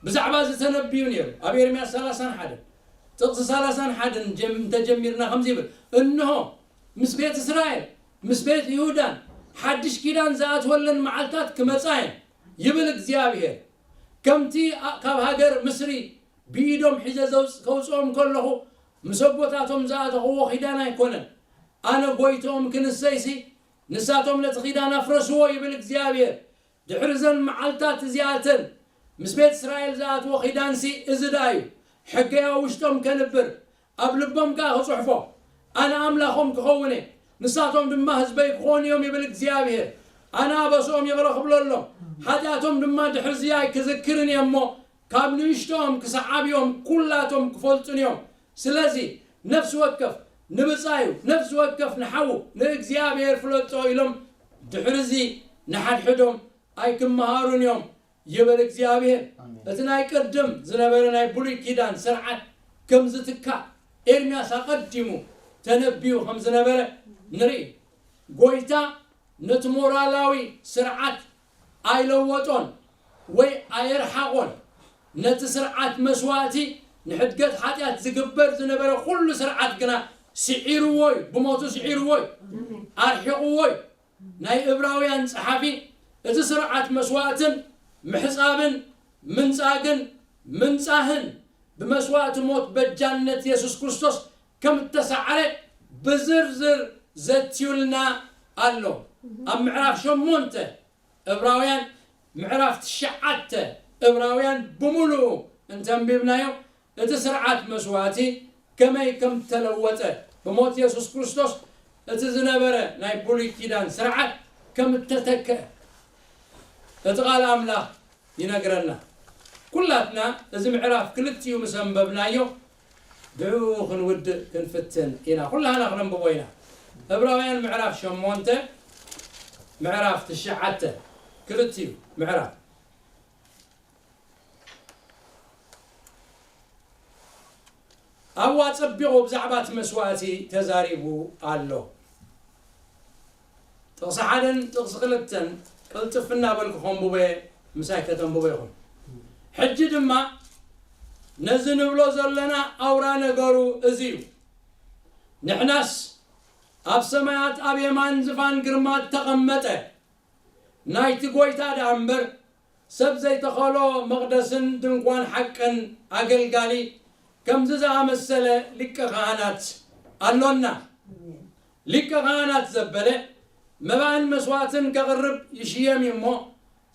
ብዛዕባ እዚ ተነብዩ ነይሩ። ኣብ ኤርምያስ ሰላሳን ሓደን ጥቕሲ ሰላሳን ሓደን ጀም-፣ እንተጀሚርና ከምዚ ይብል፣ እንሆ ምስ ቤት እስራኤል ምስ ቤት ይሁዳን ሓድሽ ኪዳን ዝኣትወለን መዓልታት ክመጻ እየን ይብል እግዚኣብሄር። ከምቲ ኣ-፣ ካብ ሃገር ምስሪ ብኢዶም ሒዘ ዘውጽ-፣ ከውጽኦም ከለኹ ምስ ኣቦታቶም ዝኣተኽዎ ኪዳን ኣይኮነን። ኣነ ጎይትኦም ክንሰይሲ ንሳቶም ነቲ ኪዳን ኣፍረስዎ ይብል እግዚኣብሄር። ድሕሪ እዘን መዓልታት እዚኣተን ምስ ቤት እስራኤል ዝኣትዎ ኪዳንሲ እዚ ደኣ እዩ። ሕገይ ኣብ ውሽጦም ከንብር፣ ኣብ ልቦም ከኣ ክጽሕፎ፣ ኣነ ኣምላኾም ክኸውን እየ፣ ንሳቶም ድማ ህዝበይ ክኾኑ እዮም ይብል እግዚኣብሄር። ኣነ ኣበስኦም ይቕረ ክብለሎም፣ ሓጢኣቶም ድማ ድሕሪ እዚ ኣይክዝክርን እየ እሞ፣ ካብ ንእሽቶኦም ክሳዕ ዓብዮም ኩላቶም ክፈልጡን እዮም። ስለዚ ነፍሲ ወከፍ ንብጻዩ፣ ነፍሲ ወከፍ ንሓዉ ንእግዚኣብሄር ፍለጦ ኢሎም ድሕሪ እዚ ንሓድሕዶም ኣይክመሃሩን እዮም ይብል እግዚኣብሄር። ኣሜን። እቲ ናይ ቅድም ዝነበረ ናይ ብሉይ ኪዳን ስርዓት ከም ዝትካእ ኤርምያስ ኣቐዲሙ ተነብዩ ከም ዝነበረ ንርኢ። ጎይታ ነቲ ሞራላዊ ስርዓት ኣይለወጦን ወይ ኣየርሓቖን። ነቲ ስርዓት መስዋእቲ ንሕድገት ሓጢኣት ዝግበር ዝነበረ ኩሉ ስርዓት ግና ስዒርዎ እዩ፣ ብሞቱ ስዒርዎ እዩ፣ ኣርሒቕዎ እዩ። ናይ እብራውያን ጸሓፊ እቲ ስርዓት መስዋእትን ምሕጻብን ምንጻግን ምንጻህን ብመስዋእቲ ሞት በጃነት የሱስ ክርስቶስ ከም እተሳዕረ ብዝርዝር ዘትዩልና ኣሎ። ኣብ ምዕራፍ ሸሞንተ እብራውያን፣ ምዕራፍ ትሽዓተ እብራውያን ብምሉኡ እንተንቢብናዮ፣ እቲ ስርዓት መስዋእቲ ከመይ ከም እተለወጠ፣ ብሞት የሱስ ክርስቶስ እቲ ዝነበረ ናይ ብሉይ ኪዳን ስርዓት ከም እተተክአ እቲ ቃል ኣምላኽ ይነግረና። ኩላትና እዚ ምዕራፍ ክልቲኡ ምስ ኣንበብናዮ፣ ብኡ ክንውድእ ክንፍትን ኢና። ኩላህና ክነንብቦ ኢና። ዕብራውያን ምዕራፍ ሸሞንተ፣ ምዕራፍ ትሽዓተ፣ ክልቲኡ ምዕራፍ። ኣብኡ ኣጸቢቑ ብዛዕባ እቲ መስዋእቲ ተዛሪቡ ኣሎ። ጥቕሲ ሓደን ጥቕሲ ክልተን ቅልጥፍ እናበልኩ ከንብቦ እየ፣ ምሳይ ከተንብቦ ኢኹም። ሕጂ ድማ ነዚ ንብሎ ዘለና ኣውራ ነገሩ እዚ እዩ። ንሕናስ ኣብ ሰማያት ኣብ የማን ዝፋን ግርማ እተቐመጠ ናይቲ ጐይታ ደኣ እምበር፣ ሰብ ዘይተኸሎ መቕደስን ድንኳን ሓቅን ኣገልጋሊ ከምዚ ዝኣመሰለ ሊቀ ካህናት ኣሎና። ሊቀ ካህናት ዘበለ መባእን መስዋእትን ከቕርብ ይሽየም እዩ እሞ፣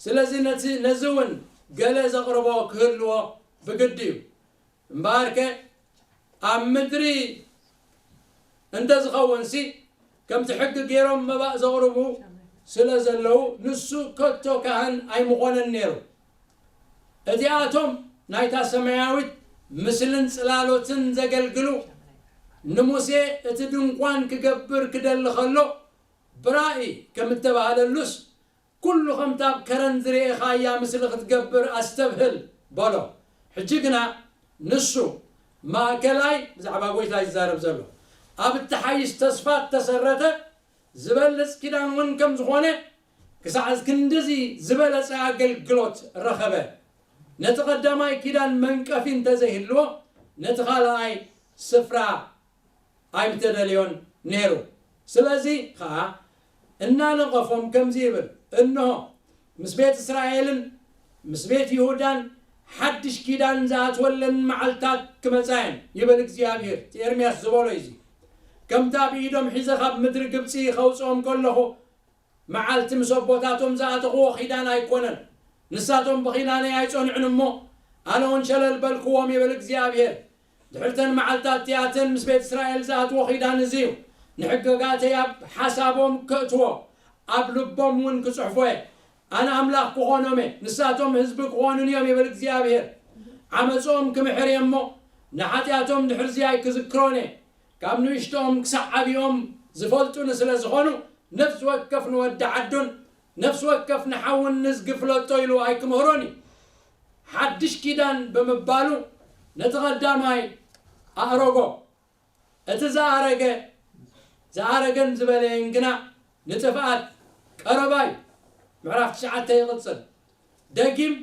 ስለዚ ነቲ፣ ነዚ እውን ገለ ዘቕርቦ ክህልዎ ብግዲ እዩ። እምበኣርከ ኣብ ምድሪ እንተ ዝኸውንሲ፣ ከምቲ ሕጊ ገይሮም መባእ ዘቕርቡ ስለ ዘለዉ፣ ንሱ ከቶ ካህን ኣይምኾነን ነይሩ። እቲኣቶም ናይታ ሰማያዊት ምስልን ጽላሎትን ዘገልግሉ፣ ንሙሴ እቲ ድንኳን ክገብር ክደሊ ኸሎ፣ ብራእይ ከም እተባህለሉስ፣ ኩሉ ከምታ ኣብ ከረን ዝርኤኻያ ምስሊ ክትገብር ኣስተብህል በሎ። ሕጂ ግና ንሱ ማእከላይ፣ ብዛዕባ ጐይታ እዩ ዝዛረብ ዘሎ፣ ኣብ እተሓይሽ ተስፋ እተሰረተ ዝበልጽ ኪዳን እውን ከም ዝኾነ፣ ክሳዕ ክንድዚ ዝበለጸ ኣገልግሎት ረኸበ። ነቲ ቀዳማይ ኪዳን መንቀፊ እንተ ዘይህልዎ፣ ነቲ ካልኣይ ስፍራ ኣይምተደልዮን ነይሩ። ስለዚ ኸኣ እናነቐፎም ከምዚ ይብል፣ እንሆ፣ ምስ ቤት እስራኤልን ምስ ቤት ይሁዳን ሓድሽ ኪዳን ዝኣትወለን መዓልታት ክመጻ እየን፣ ይብል እግዚኣብሔር። እቲ ኤርምያስ ዝበሎ እዩ እዚ። ከምታ ብኢዶም ሒዘ ካብ ምድሪ ግብጺ ኸውጽኦም ከለኹ መዓልቲ ምስ ኣቦታቶም ዝኣተኽዎ ኺዳን ኣይኮነን። ንሳቶም ብኺዳነይ ኣይጸንዑን እሞ፣ ኣነ እውን ሸለል በልክዎም፣ ይብል እግዚኣብሔር። ድሕርተን መዓልታት እቲኣተን ምስ ቤት እስራኤል ዝኣትዎ ኺዳን እዚ እዩ። ንሕግጋተይ ኣብ ሓሳቦም ከእትዎ፣ ኣብ ልቦም እውን ክጽሕፎ እየ። ኣነ ኣምላኽ ክኾኖም እየ፣ ንሳቶም ህዝቢ ክኾኑን እዮም፣ ይብል እግዚኣብሔር። ዓመጾም ክምሕር እየ እሞ፣ ንሓጢኣቶም ድሕርዚ ኣይክዝክሮን እየ። ካብ ንእሽቶኦም ክሳዕ ዓብዮም ዝፈልጡኒ ስለ ዝኾኑ፣ ነፍሲ ወከፍ ንወዲ ዓዱን ነፍሲ ወከፍ ንሓውን ንዝጊ ፍለጦ ኢሉ ኣይክምህሮን እዩ። ሓድሽ ኪዳን ብምባሉ ነቲ ቐዳማይ ኣእረጎ። እቲ ዝኣረገ፣ ዝኣረገን ዝበለየን ግና ንጥፍኣት ቀረባ እዩ። ምዕራፍ ትሽዓተ ይቕጽል። ደጊም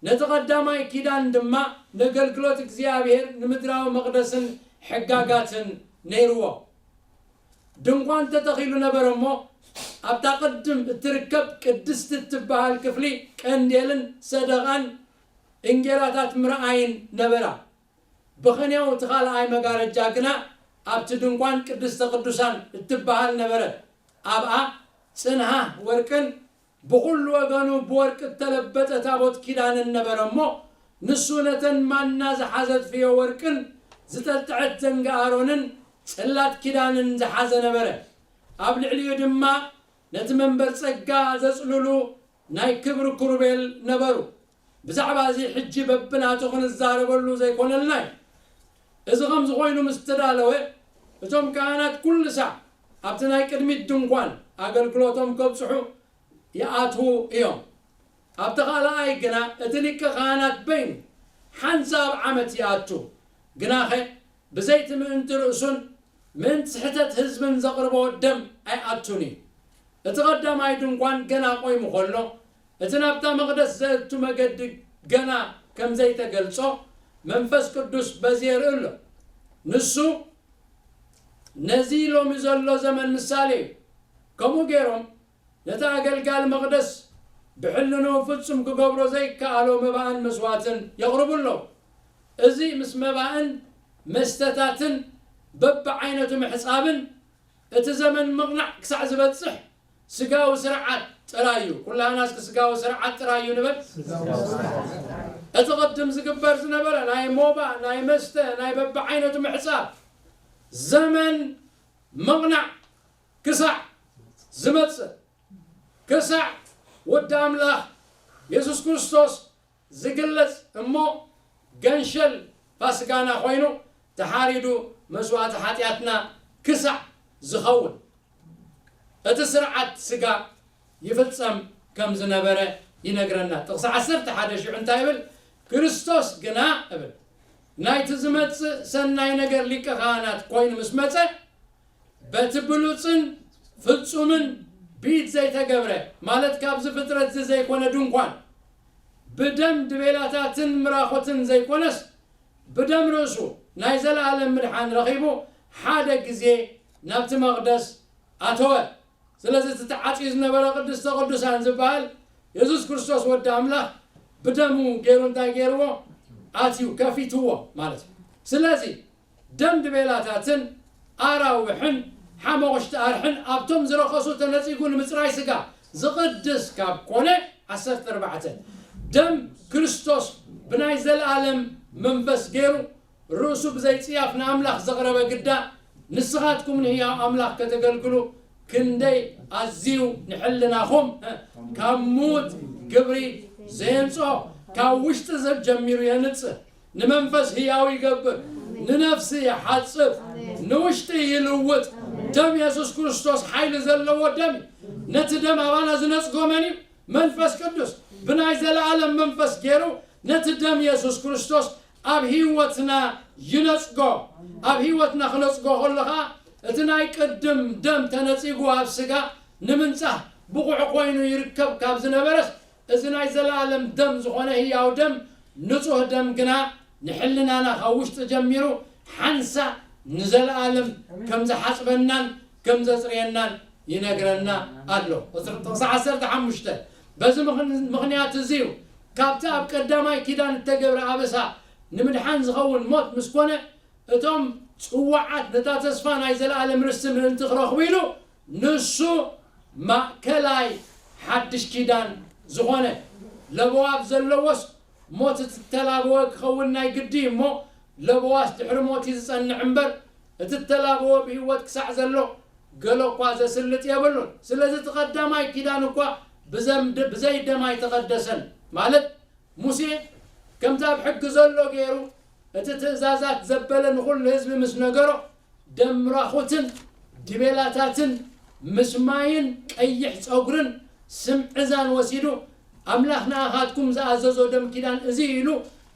ነቲ ቐዳማይ ኪዳን ድማ ነገልግሎት እግዚኣብሔር ንምድራዊ መቕደስን ሕጋጋትን ነይርዎ። ድንኳን ተተኺሉ ነበረ እሞ፣ ኣብታ ቅድም እትርከብ ቅድስቲ እትበሃል ክፍሊ ቀንዴልን ሰደቓን እንጌራታት ምርኣይን ነበራ። ብኸንያው እቲ ካልኣይ መጋረጃ ግና ኣብቲ ድንኳን ቅድስተ ቅዱሳን እትበሃል ነበረት። ኣብኣ ጽንሃ ወርቅን ብኹሉ ወገኑ ብወርቂ እተለበጠ ታቦት ኪዳንን ነበረ እሞ፣ ንሱ ነተን ማና ዝሓዘት ፍዮ ወርቅን ዝጠልጠዐት ዘንጊ ኣሮንን ጽላት ኪዳንን ዝሓዘ ነበረ። ኣብ ልዕሊኡ ድማ ነቲ መንበር ጸጋ ዘጽልሉ ናይ ክብሪ ክሩቤል ነበሩ። ብዛዕባ እዚ ሕጂ በብናቱ ክንዛረበሉ ዘይኮነልና እዩ። እዚ ከምዚ ኮይኑ ምስ ተዳለወ፣ እቶም ካህናት ኩሉ ሳዕ ኣብቲ ናይ ቅድሚት ድንኳን ኣገልግሎቶም ከብጽሑ ይኣትዉ እዮም። ኣብቲ ካልኣይ ግና እቲ ሊቀ ካህናት በይኑ ሓንሳብ ዓመት ይኣቱ። ግናኸ ብዘይቲ ምእንቲ ርእሱን ምእንቲ ስሕተት ህዝብን ዘቕርቦ ደም ኣይኣቱን እዩ። እቲ ቐዳማይ ድንኳን ገና ቆይሙ ኸሎ፣ እቲ ናብታ መቕደስ ዘእቱ መገዲ ገና ከም ዘይተገልጾ፣ መንፈስ ቅዱስ በዚ የርኢ ኣሎ። ንሱ ነዚ ሎሚ ዘሎ ዘመን ምሳሌ እዩ። ከምኡ ገይሮም ነቲ ኣገልጋሊ መቕደስ ብሕልንኡ ፍጹም ክገብሮ ዘይከኣሎ መባእን መስዋእትን የቕርቡ ኣለዉ። እዚ ምስ መባእን መስተታትን በብዓይነቱ ምሕጻብን እቲ ዘመን ምቕናዕ ክሳዕ ዝበጽሕ ስጋዊ ስርዓት ጥራይ እዩ። ኩላህና እስኪ ስጋዊ ስርዓት ጥራይ እዩ ንበል። እቲ ቅድም ዝግበር ዝነበረ ናይ ሞባ፣ ናይ መስተ፣ ናይ በብዓይነቱ ምሕጻብ ዘመን ምቕናዕ ክሳዕ ዝመጽእ፣ ክሳዕ ወዲ ኣምላኽ የሱስ ክርስቶስ ዝግለጽ እሞ ገንሸል ፋስጋና ኮይኑ ተሓሪዱ መስዋእቲ ሓጢኣትና ክሳዕ ዝኸውን እቲ ስርዓት ስጋ ይፍጸም ከም ዝነበረ ይነግረና። ጥቕሲ ዓሰርተ ሓደ ሽዑ እንታይ ይብል? ክርስቶስ ግና እብል ናይቲ ዝመጽእ ሰናይ ነገር ሊቀ ካህናት ኮይኑ ምስ መጸ በቲ ብሉጽን ፍጹምን ብኢድ ዘይተገብረ ማለት ካብዚ ፍጥረት እዚ ዘይኮነ ድንኳን ብደም ድቤላታትን ምራኹትን ዘይኮነስ ብደም ርእሱ ናይ ዘለኣለም ምድሓን ረኺቡ ሓደ ግዜ ናብቲ መቕደስ ኣተወ። ስለዚ እቲ ተዓጽዩ ዝነበረ ቅድስተ ቅዱሳን ዝበሃል የሱስ ክርስቶስ ወዲ ኣምላኽ ብደሙ ገይሩ እንታይ ገይርዎ? ኣትዩ ከፊትዎ ማለት እዩ። ስለዚ ደም ድቤላታትን ኣራውሕን ሓመቑሽቲ ኣርሕን ኣብቶም ዝረኸሱ ተነጺጉ ንምጽራይ ስጋ ዝቕድስ ካብ ኮነ፣ ዓሰርተ ኣርባዕተ ደም ክርስቶስ ብናይ ዘለኣለም መንፈስ ገይሩ ርእሱ ብዘይጽያፍ ንኣምላኽ ዘቕረበ ግዳ ንስኻትኩም ንህያው ኣምላኽ ከተገልግሉ ክንደይ ኣዝዩ ንሕልናኹም ካብ ሙት ግብሪ ዘየንጽሆ ካብ ውሽጢ ዘ- ጀሚሩ የንጽህ። ንመንፈስ ህያው ይገብር፣ ንነፍሲ ይሓጽብ፣ ንውሽጢ ይልውጥ። ደም የሱስ ክርስቶስ ሓይሊ ዘለዎ ደም እዩ። ነቲ ደም ኣባና ዝነጽጎ መን እዩ? መንፈስ ቅዱስ ብናይ ዘለኣለም መንፈስ ገይሩ ነቲ ደም የሱስ ክርስቶስ ኣብ ህይወትና ይነጽጎ። ኣብ ህይወትና ክነጽጎ ከሎ ኸዓ እቲ ናይ ቅድም ደም ተነጺጉ ኣብ ስጋ ንምንጻህ ብቑዕ ኮይኑ ይርከብ ካብ ዝነበረስ፣ እዚ ናይ ዘለኣለም ደም ዝኾነ ህያው ደም፣ ንጹህ ደም ግና ንሕልናና ካብ ውሽጢ ጀሚሩ ሓንሳ ንዘለኣለም ከም ዝሓጽበናን ከም ዘጽርየናን ይነግረና ኣሎ። ቁጽሪ ጥቕሲ ዓሰርተ ሓሙሽተ፣ በዚ ምኽን-፣ ምኽንያት እዚ እዩ፣ ካብቲ ኣብ ቀዳማይ ኪዳን እተገብረ ኣበሳ ንምድሓን ዝኸውን ሞት ምስ ኮነ፣ እቶም ጽዋዓት ነታ ተስፋ ናይ ዘለኣለም ርስቲ ምእንቲ ክረኽቡ ኢሉ፣ ንሱ ማእከላይ ሓድሽ ኪዳን ዝኾነ። ለበዋ ኣብ ዘለዎስ ሞት እትተላበወ ክኸውን ናይ ግዲ እሞ፣ ለበዋስ ድሕሪ ሞት እዩ ዝጸንዕ እምበር፣ እቲ እተላበወ ብህይወት ክሳዕ ዘሎ ገለ እኳ ዘስልጥ የብሉን። ስለዚ እቲ ቀዳማይ ኪዳን እኳ ብዘም-፣ ብዘይ ደም ኣይተቐደሰን። ማለት ሙሴ ከምቲ ኣብ ሕጊ ዘሎ ገይሩ እቲ ትእዛዛት ዘበለ ንኹሉ ህዝቢ ምስ ነገሮ፣ ደም ራኹትን ድቤላታትን ምስ ማይን ቀይሕ ጸጉርን ስም ዕዛን ወሲዱ፣ ኣምላኽ ንኣኻትኩም ዝኣዘዞ ደም ኪዳን እዚ ኢሉ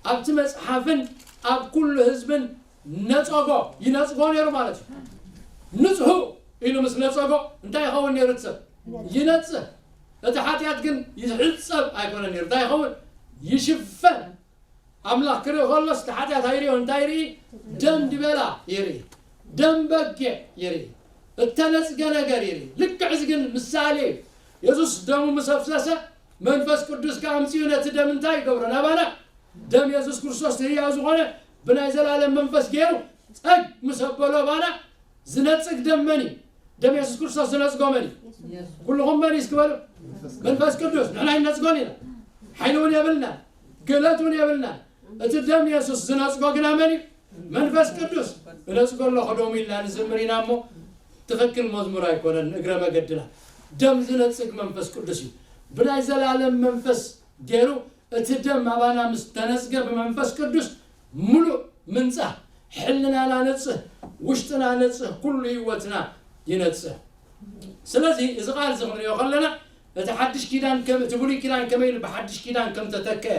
ኣብቲ መጽሓፍን ኣብ ኩሉ ህዝብን ነጸጎ፣ ይነጽጎ ነይሩ ማለት እዩ። ንጽሁ ኢሉ ምስ ነጸጎ እንታይ ይኸውን ነይሩ? እቲ ሰብ ይነጽህ። እቲ ሓጢኣት ግን ይሕጸብ ኣይኮነን ነይሩ። እንታይ ይኸውን? ይሽፈን። ኣምላኽ ክርኢ ከሎስ እቲ ሓጢኣት ኣይርእዮን። እንታይ ይርኢ? ደም ድቤላ ይርኢ፣ ደም በጊዕ ይርኢ፣ እተነጽገ ነገር ይርኢ። ልክዕ እዚ ግን ምሳሌ እዩ። የሱስ ደሙ ምስ ኣፍሰሰ፣ መንፈስ ቅዱስ ከኣ ኣምጺኡ ነቲ ደም እንታይ ይገብሮ? ናባና፣ ደም የሱስ ክርስቶስ ህያው ዝኾነ ብናይ ዘላለም መንፈስ ገይሩ ጸግ ምስ ኣበሎ፣ ባና ዝነጽግ ደም መን እዩ? ደም የሱስ ክርስቶስ ዝነጽጎ መን እዩ? ኩልኹም መን እዩ እስኪ በሉ። መንፈስ ቅዱስ። ንሕና ኣይነጽጎን ኢና። ሓይሊ እውን የብልና፣ ክእለት እውን የብልና። እቲ ደም የሱስ ዝነጽጎ ግና መን እዩ? መንፈስ ቅዱስ። እነጽጎ ኣለኹ ደሙ ኢልና ንዝምር ኢና እሞ፣ ትኽክል መዝሙር ኣይኮነን፣ እግረ መገድና። ደም ዝነጽግ መንፈስ ቅዱስ እዩ። ብናይ ዘላለም መንፈስ ገይሩ፣ እቲ ደም ኣባና ምስ ተነጽገ ብመንፈስ ቅዱስ፣ ምሉእ ምንጻህ፣ ሕልናና ነጽህ፣ ውሽጥና ነጽህ፣ ኩሉ ህይወትና ይነጽህ። ስለዚ እዚ ቃል እዚ ክንሪኦ ከለና፣ እቲ ሓድሽ ኪዳን ከም፣ እቲ ብሉይ ኪዳን ከመይ ኢሉ ብሓድሽ ኪዳን ከም ተተክአ፣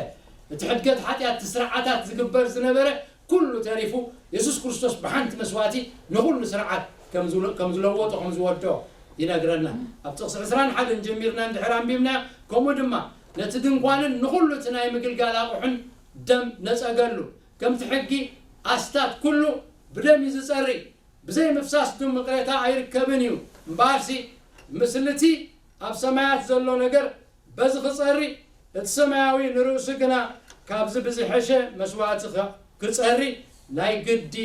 እቲ ሕድገት ሓጢኣት፣ እቲ ስርዓታት ዝግበር ዝነበረ ኩሉ ተሪፉ፣ የሱስ ክርስቶስ ብሓንቲ መስዋእቲ ንኹሉ ስርዓት ከም ዝለ-፣ ከም ዝለወጦ፣ ከም ዝወድኦ ይነግረና። ኣብ ጥቕሲ ዕስራን ሓደን ጀሚርና እንድሕር ኣንቢብና፣ ከምኡ ድማ ነቲ ድንኳንን ንኹሉ እቲ ናይ ምግልጋል ኣቑሑን ደም ነጸገሉ። ከምቲ ሕጊ ኣስታት ኩሉ ብደም እዩ ዝጸሪ፣ ብዘይ ምፍሳስ ድም ይቕሬታ ኣይርከብን እዩ። እምበኣርሲ፣ ምስልቲ ኣብ ሰማያት ዘሎ ነገር በዚ ክጸሪ፣ እቲ ሰማያዊ ንርእሱ ግና ካብዚ ብዝሐሸ መስዋእቲ ኸ-፣ ክጸሪ ናይ ግዲ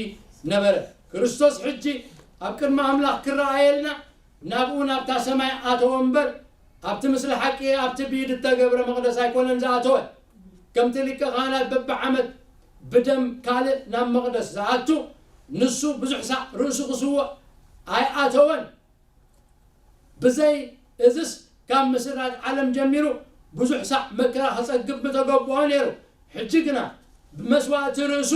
ነበረ። ክርስቶስ ሕጂ ኣብ ቅድሚ ኣምላኽ ክረኣየልና ናብኡ፣ ናብታ ሰማይ ኣተወ እምበር፣ ኣብቲ ምስሊ ሓቂ፣ ኣብቲ ብኢድ እተገብረ መቕደስ ኣይኮነን ዝኣተወ። ከምቲ ሊቀ ካህናት በብዓመት ብደም ካልእ ናብ መቕደስ ዝኣቱ፣ ንሱ ብዙሕ ሳዕ ርእሱ ክስውእ ኣይኣተወን። ብዘይ እዝስ፣ ካብ ምስራድ ዓለም ጀሚሩ ብዙሕ ሳዕ መከራ ክጸግብ ምተገብኦ ነይሩ። ሕጂ ግና ብመስዋእቲ ርእሱ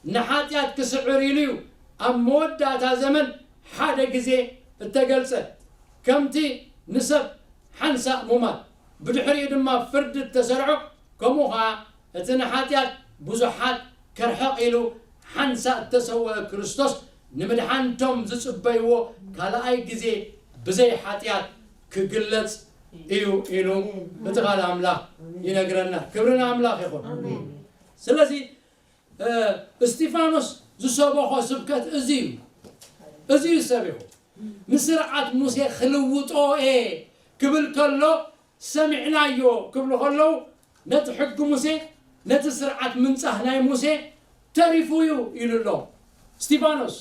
ንሓጢኣት ክስዕር ኢሉ እዩ ኣብ መወዳእታ ዘመን ሓደ ግዜ እተገልጸ። ከምቲ ንሰብ ሓንሳእ ሙማት፣ ብድሕሪኡ ድማ ፍርዲ እተሰርዖ፣ ከምኡ ኸኣ እቲ ንሓጢኣት ብዙሓት ከርሕቕ ኢሉ ሓንሳእ እተሰውአ ክርስቶስ፣ ንምድሓንቶም ዝጽበይዎ ካልኣይ ግዜ ብዘይ ሓጢኣት ክግለጽ እዩ ኢሉ እቲ ቃል ኣምላኽ ይነግረና። ክብሪ ንኣምላኽ ይኹን። ስለዚ፣ እ፣ እስጢፋኖስ ዝሰበኾ ስብከት እዚ እዩ። እዚ እዩ ሰቢኹ። ንስርዓት ሙሴ ክልውጦ እየ ክብል ከሎ፣ ሰሚዕናዮ ክብሉ ከለዉ፣ ነቲ ሕጊ ሙሴ፣ ነቲ ስርዓት ምንጻህ ናይ ሙሴ ተሪፉ እዩ ኢሉ ኣሎ እስጢፋኖስ።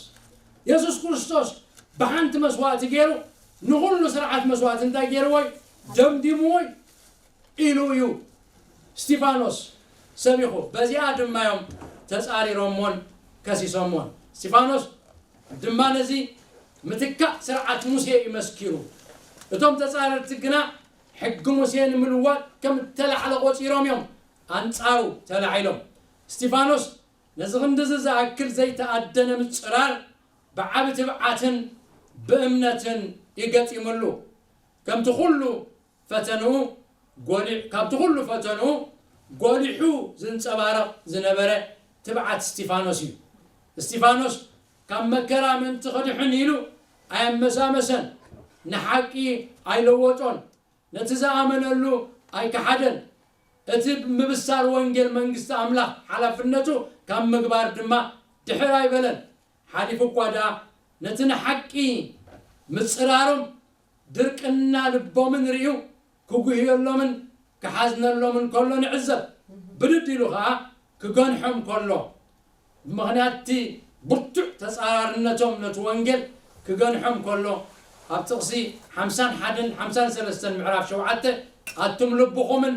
የሱስ ክርስቶስ ብሓንቲ መስዋእቲ ገይሩ ንኹሉ ስርዓት መስዋእቲ እንታይ ገይርዎ እዩ? ደምዲምዎ እዩ ኢሉ እዩ እስጢፋኖስ ሰቢኹ። በዚኣ ድማ እዮም ተጻሪሮሞን ከሲሶሞን። እስጢፋኖስ ድማ ነዚ ምትካእ ስርዓት ሙሴ እዩ መስኪሩ። እቶም ተጻረርቲ ግና ሕጊ ሙሴ ንምልዋጥ ከም እተላዕለ ቆጺሮም እዮም ኣንጻሩ ተላዒሎም። እስጢፋኖስ ነዚ ክንድዚ ዝኣክል ዘይተኣደነ ምጽራር ብዓቢ ትብዓትን ብእምነትን እዩ ገጢሙሉ። ከምቲ ኩሉ ፈተንኡ ጎሊ-፣ ካብቲ ኩሉ ፈተንኡ ጎሊሑ ዝንጸባረቕ ዝነበረ ትብዓት እስጢፋኖስ እዩ። እስጢፋኖስ ካብ መከራ ምእንቲ ክድሕን ኢሉ ኣየመሳመሰን፣ ንሓቂ ኣይለወጦን፣ ነቲ ዝኣመነሉ ኣይከሓደን። እቲ ምብሳር ወንጌል መንግስቲ ኣምላኽ ሓላፍነቱ ካብ ምግባር ድማ ድሕር ኣይበለን። ሓሊፉ እኳ ደኣ ነቲ ንሓቂ ምጽራሮም ድርቅና ልቦምን ርእዩ ክጉህየሎምን ክሓዝነሎምን ከሎ ንዕዘብ። ብድድ ኢሉ ኸኣ ክገንሖም ከሎ፣ ብምኽንያት እቲ ብርቱዕ ተጻራርነቶም ነቲ ወንጌል ክገንሖም ከሎ፣ ኣብ ጥቕሲ ሓምሳን ሓደን ሓምሳን ሰለስተን ምዕራፍ ሸውዓተ፣ ኣቱም ልብኹምን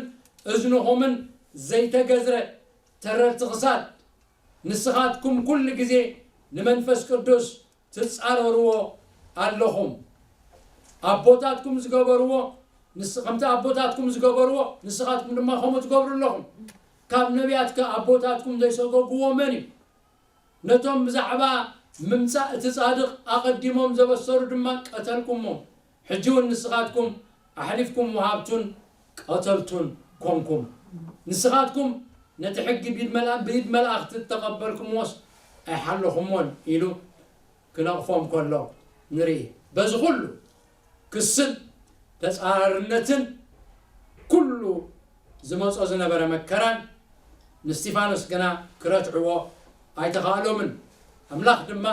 እዝንኹምን ዘይተገዝረ ተረርቲ ክሳድ፣ ንስኻትኩም ኩሉ ግዜ ንመንፈስ ቅዱስ ትጻረርዎ ኣለኹም። ኣቦታትኩም ዝገበርዎ፣ ንስ-፣ ከምቲ ኣቦታትኩም ዝገበርዎ፣ ንስኻትኩም ድማ ከምኡ ትገብሩ ኣለኹም። ካብ ነቢያት ከ ኣቦታትኩም ዘይሰጎግዎ መን እዩ? ነቶም ብዛዕባ ምምጻእ እቲ ጻድቕ ኣቐዲሞም ዘበሰሩ ድማ ቀተልኩሞም። ሕጂ እውን ንስኻትኩም ኣሕሊፍኩም ወሃብቱን ቀተልቱን ኮንኩም። ንስኻትኩም ነቲ ሕጊ ብኢድ መላ-፣ ብኢድ መላእኽቲ እተቐበልኩምዎስ ኣይሓለኹምዎን ኢሉ ክነቕፎም ከሎ ንርኢ። በዚ ኩሉ ክስን ተጻራርነትን ኩሉ ዝመጾ ዝነበረ መከራን ንእስጢፋኖስ ግና ክረትዕዎ ኣይተኻእሎምን። ኣምላኽ ድማ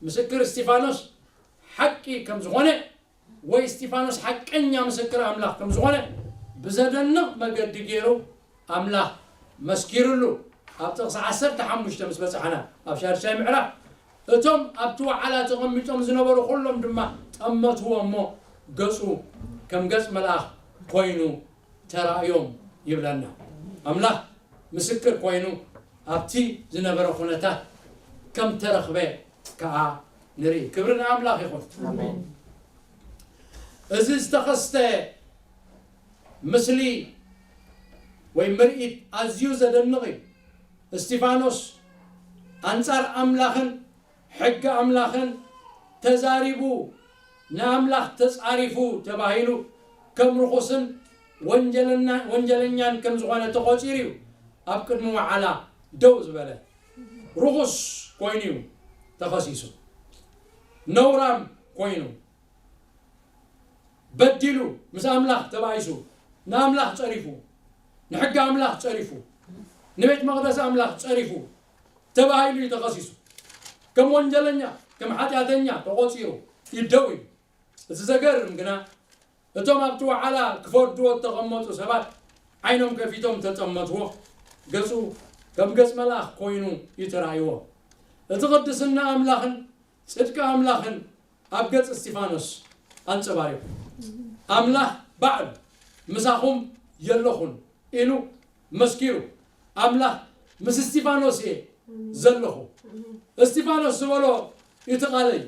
ምስክር እስጢፋኖስ ሓቂ ከም ዝኾነ ወይ እስጢፋኖስ ሓቀኛ ምስክር ኣምላኽ ከም ዝኾነ ብዘደንቕ መገዲ ገይሩ ኣምላኽ መስኪሩሉ። ኣብ ጥቕሲ ዓሰርተ ሓሙሽተ ምስ በጻሕና፣ ኣብ ሻድሻይ ምዕራፍ፣ እቶም ኣብቲ ወዓላ ተቐሚጦም ዝነበሩ ኩሎም ድማ ጠመትዎ እሞ ገጹ ከም ገጽ መልኣኽ ኮይኑ ተራእዮም ይብለና። ኣምላኽ ምስክር ኮይኑ ኣብቲ ዝነበረ ኩነታት ከም ተረኽበ ከኣ ንርኢ። ክብሪ ንኣምላኽ ይኹን። ኣሜን። እዚ ዝተኸስተ ምስሊ ወይ ምርኢት ኣዝዩ ዘደንቕ እዩ። እስጢፋኖስ ኣንጻር ኣምላኽን ሕጊ ኣምላኽን ተዛሪቡ፣ ንኣምላኽ ተጻሪፉ ተባሂሉ ከም ርኹስን ወንጀለና-፣ ወንጀለኛን ከም ዝኾነ ተቖጺሩ እዩ ኣብ ቅድሚ ወዓላ ደው ዝበለ። ርኹስ ኮይኑ እዩ ተኸሲሱ። ነውራም ኮይኑ በዲሉ፣ ምስ ኣምላኽ ተባኢሱ፣ ንኣምላኽ ጸሪፉ፣ ንሕጊ ኣምላኽ ጸሪፉ፣ ንቤት መቕደስ ኣምላኽ ጸሪፉ ተባሂሉ እዩ ተኸሲሱ። ከም ወንጀለኛ፣ ከም ሓጢኣተኛ ተቖጺሩ እዩ ደው ኢሉ። እቲ ዘገርም ግና፣ እቶም ኣብቲ ወዓላ ክፈርድዎ እተቐመጡ ሰባት ዓይኖም ከፊቶም ተጠመትዎ፣ ገጹ ከም ገጽ መልኣኽ ኮይኑ እዩ ተራእይዎ። እቲ ቅድስና ኣምላኽን ጽድቂ ኣምላኽን ኣብ ገጽ እስጢፋኖስ ኣንጸባሪቑ። ኣምላኽ ባዕሉ "ምሳኹም የለኹን" ኢሉ መስኪሩ። ኣምላኽ "ምስ እስጢፋኖስ እየ ዘለኹ። እስጢፋኖስ ዝበሎ እዩ እቲ ቃለይ።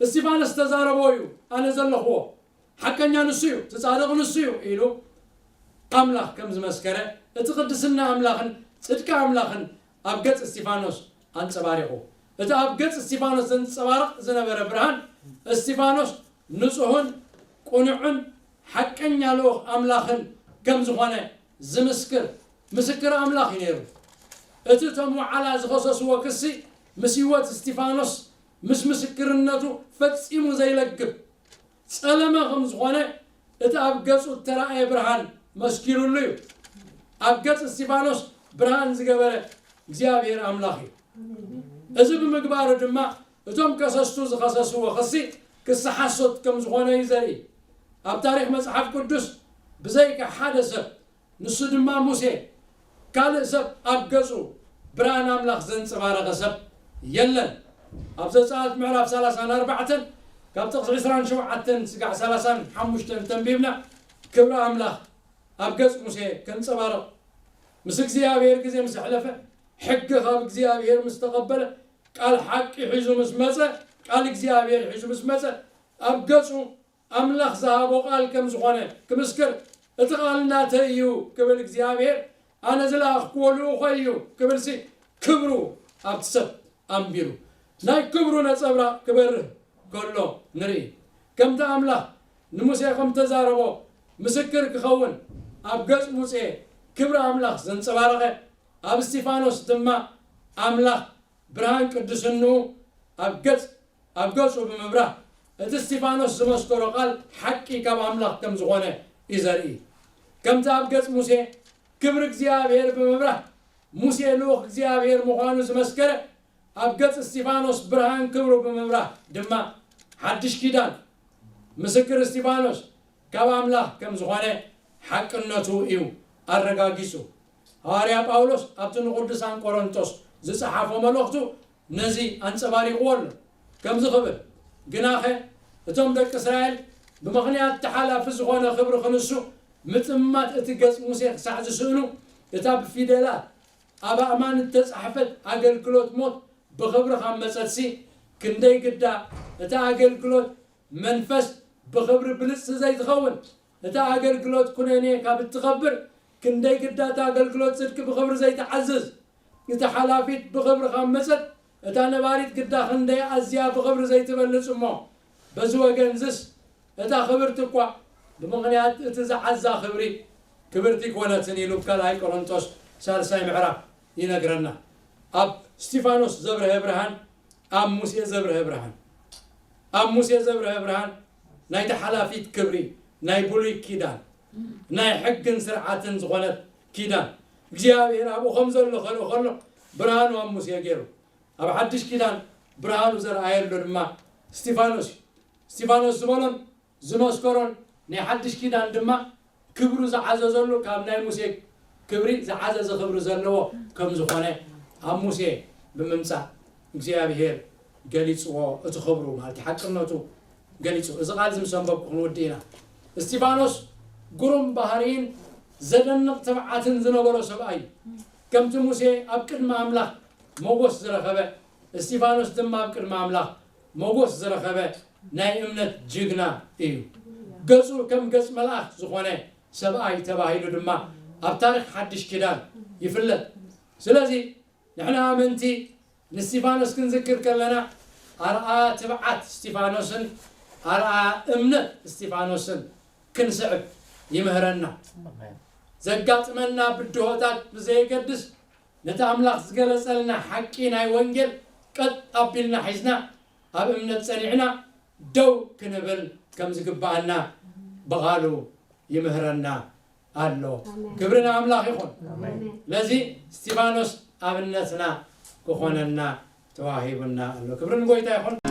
እስጢፋኖስ ዝተዛረቦ እዩ ኣነ ዘለኽዎ። ሓቀኛ ንሱ እዩ፣ እቲ ጻድቕ ንሱ እዩ" ኢሉ ኣምላኽ ከም ዝመስከረ፣ እቲ ቅድስና ኣምላኽን ጽድቂ ኣምላኽን ኣብ ገጽ እስጢፋኖስ ኣንጸባሪቑ። እቲ ኣብ ገጽ እስጢፋኖስ ዘንጸባርቕ ዝነበረ ብርሃን፣ እስጢፋኖስ ንጹህን ቅኑዕን ሓቀኛ ልኡኽ ኣምላኽን ከም ዝኾነ ዝምስክር ምስክር ኣምላኽ እዩ ነይሩ። እቲ እቶም ወዓላ ዝኸሰስዎ ክሲ ምስ ህይወት እስጢፋኖስ፣ ምስ ምስክርነቱ ፈጺሙ ዘይለግብ ጸለመ ከም ዝኾነ፣ እቲ ኣብ ገጹ እተራእየ ብርሃን መስኪሩሉ እዩ። ኣብ ገጽ እስጢፋኖስ ብርሃን ዝገበረ እግዚኣብሔር ኣምላኽ እዩ። እዚ ብምግባሩ ድማ፣ እቶም ከሰስቱ ዝኸሰስዎ ክሲ ክሲ ሓሶት ከም ዝኾነ እዩ ዘርኢ። ኣብ ታሪኽ መጽሓፍ ቅዱስ፣ ብዘይካ ሓደ ሰብ፣ ንሱ ድማ ሙሴ፣ ካልእ ሰብ ኣብ ገጹ ብርሃን ኣምላኽ ዘንጸባረቐ ሰብ የለን። ኣብ ዘጸኣት ምዕራፍ ሰላሳን ኣርባዕተን፣ ካብ ጥቕሲ ዕስራን ሸውዓተን ስጋዕ ሰላሳን ሓሙሽተን ተንቢብና፣ ክብሪ ኣምላኽ ኣብ ገጽ ሙሴ ከንጸባርቕ፣ ምስ እግዚኣብሔር ግዜ ምስ ኣሕለፈ፣ ሕጊ ካብ እግዚኣብሔር ምስ ተቐበለ፣ ቃል ሓቂ ሒዙ ምስ መጸ፣ ቃል እግዚኣብሔር ሒዙ ምስ መጸ፣ ኣብ ገጹ ኣምላኽ ዝሃቦ ቃል ከም ዝኾነ ክምስክር፣ "እቲ ቃል ናተይ እዩ" ክብል እግዚኣብሔር፣ "ኣነ ዝለኣኽክዎ ልኡኾይ እዩ" ክብልሲ፣ ክብሩ ኣብቲ ሰብ ኣንቢሩ፣ ናይ ክብሩ ነጸብራቕ ክበርህ ከሎ ንርኢ። ከምቲ ኣምላኽ ንሙሴ ከም ተዛረቦ፣ ምስክር ክኸውን ኣብ ገጽ ሙሴ ክብሪ ኣምላኽ ዘንጸባረቐ፣ ኣብ እስጢፋኖስ ድማ ኣምላኽ ብርሃን ቅድስንኡ ኣብ ገጽ፣ ኣብ ገጹ ብምብራህ፣ እቲ እስጢፋኖስ ዝመስከሮ ቃል ሓቂ ካብ ኣምላኽ ከም ዝኾነ እዩ ዘርኢ። ከምቲ ኣብ ገጽ ሙሴ ክብሪ እግዚኣብሔር ብምብራህ፣ ሙሴ ልኡኽ እግዚኣብሔር ምዃኑ ዝመስከረ፣ ኣብ ገጽ እስጢፋኖስ ብርሃን ክብሩ ብምብራህ ድማ፣ ሓድሽ ኪዳን ምስክር እስጢፋኖስ ካብ ኣምላኽ ከም ዝኾነ ሓቅነቱ እዩ ኣረጋጊጹ። ሃዋርያ ጳውሎስ ኣብቲ ንቕዱሳን ቆሮንቶስ ዝጸሓፎ መልእኽቱ ነዚ ኣንጸባሪቕዎ ኣሎ። ከምዚ ክብል፣ ግናኸ እቶም ደቂ እስራኤል ብምኽንያት ተሓላፊ ዝኾነ ክብሪ ክንሱ ምጥማት እቲ ገጽ ሙሴ ክሳዕ ዝስእኑ፣ እታ ብፊደላት ኣብ ኣእማን እተጻሕፈት ኣገልግሎት ሞት ብኽብሪ ካብ መጸትሲ፣ ክንደይ ግዳ እታ ኣገልግሎት መንፈስ ብኽብሪ ብልጽቲ ዘይትኸውን፣ እታ ኣገልግሎት ኩነኔ ካብ እትኸብር፣ ክንደይ ግዳ እታ ኣገልግሎት ጽድቂ ብኽብሪ ዘይትዓዝዝ። እታ ሓላፊት ብኽብሪ ካብ መጸት፣ እታ ነባሪት ግዳ ክንደይ ኣዝያ ብኽብሪ ዘይትበልጽ እሞ፣ በዚ ወገን ዝስ እታ ክብርቲ እኳ ብምኽንያት እቲ ዝዓዛ ክብሪ ክብርቲ ኣይኮነትን ኢሉ ኣብ ካልኣይ ቆሮንቶስ ሳልሳይ ምዕራፍ ይነግረና። ኣብ እስጢፋኖስ ዘብርሀ ብርሃን፣ ኣብ ሙሴ ዘብርሀ ብርሃን፣ ኣብ ሙሴ ዘብርሀ ብርሃን ናይታ ሓላፊት ክብሪ ናይ ብሉይ ኪዳን ናይ ሕግን ስርዓትን ዝኾነት ኪዳን እግዚኣብሔር ኣብኡ ከም ዘሎ ከርኢ ከሎ ብርሃኑ ኣብ ሙሴ ገይሩ። ኣብ ሓድሽ ኪዳን ብርሃኑ ዘርኣየሉ ድማ እስጢፋኖስ እዩ። እስጢፋኖስ ዝበሎን ዝመስከሮን ናይ ሓድሽ ኪዳን ድማ ክብሩ ዝዓዘዘሉ ካብ ናይ ሙሴ ክብሪ ዝዓዘዘ ክብሪ ዘለዎ ከም ዝኾነ ኣብ ሙሴ ብምምጻእ እግዚኣብሔር ገሊጽዎ። እቲ ክብሩ ማለት ሓቅነቱ ገሊጹ። እዚ ቃል እዚ ምስ ኣንበብኩ ክንውድእ ኢና። እስጢፋኖስ ግሩም ባህርይን ዘደንቕ ትብዓትን ዝነበሮ ሰብኣይ እዩ። ከምቲ ሙሴ ኣብ ቅድሚ ኣምላኽ ሞጎስ ዝረኸበ፣ እስጢፋኖስ ድማ ኣብ ቅድሚ ኣምላኽ ሞጎስ ዝረኸበ ናይ እምነት ጅግና እዩ። ገጹ ከም ገጽ መልኣኽ ዝኾነ ሰብኣይ ተባሂሉ ድማ ኣብ ታሪኽ ሓድሽ ኪዳን ይፍለጥ። ስለዚ ንሕና ኣመንቲ ንእስጢፋኖስ ክንዝክር ከለና ኣርኣ ትብዓት እስጢፋኖስን ኣርኣ እምነት እስጢፋኖስን ክንስዕብ ይምህረና። ዘጋጥመና ብድሆታት ብዘየገድስ ነቲ ኣምላኽ ዝገለጸልና ሓቂ ናይ ወንጌል ቀጥ ኣቢልና ሒዝና ኣብ እምነት ጸኒዕና ደው ክንብል ከም ዝግብኣና ብቓሉ ይምህረና ኣሎ። ኣሜን። ክብሪ ንኣምላኽ ይኹን። ኣሜን። ነዚ እስጢፋኖስ ኣብነትና ክኾነና ተዋሂቡና ኣሎ። ክብሪ ንጎይታ ይኹን።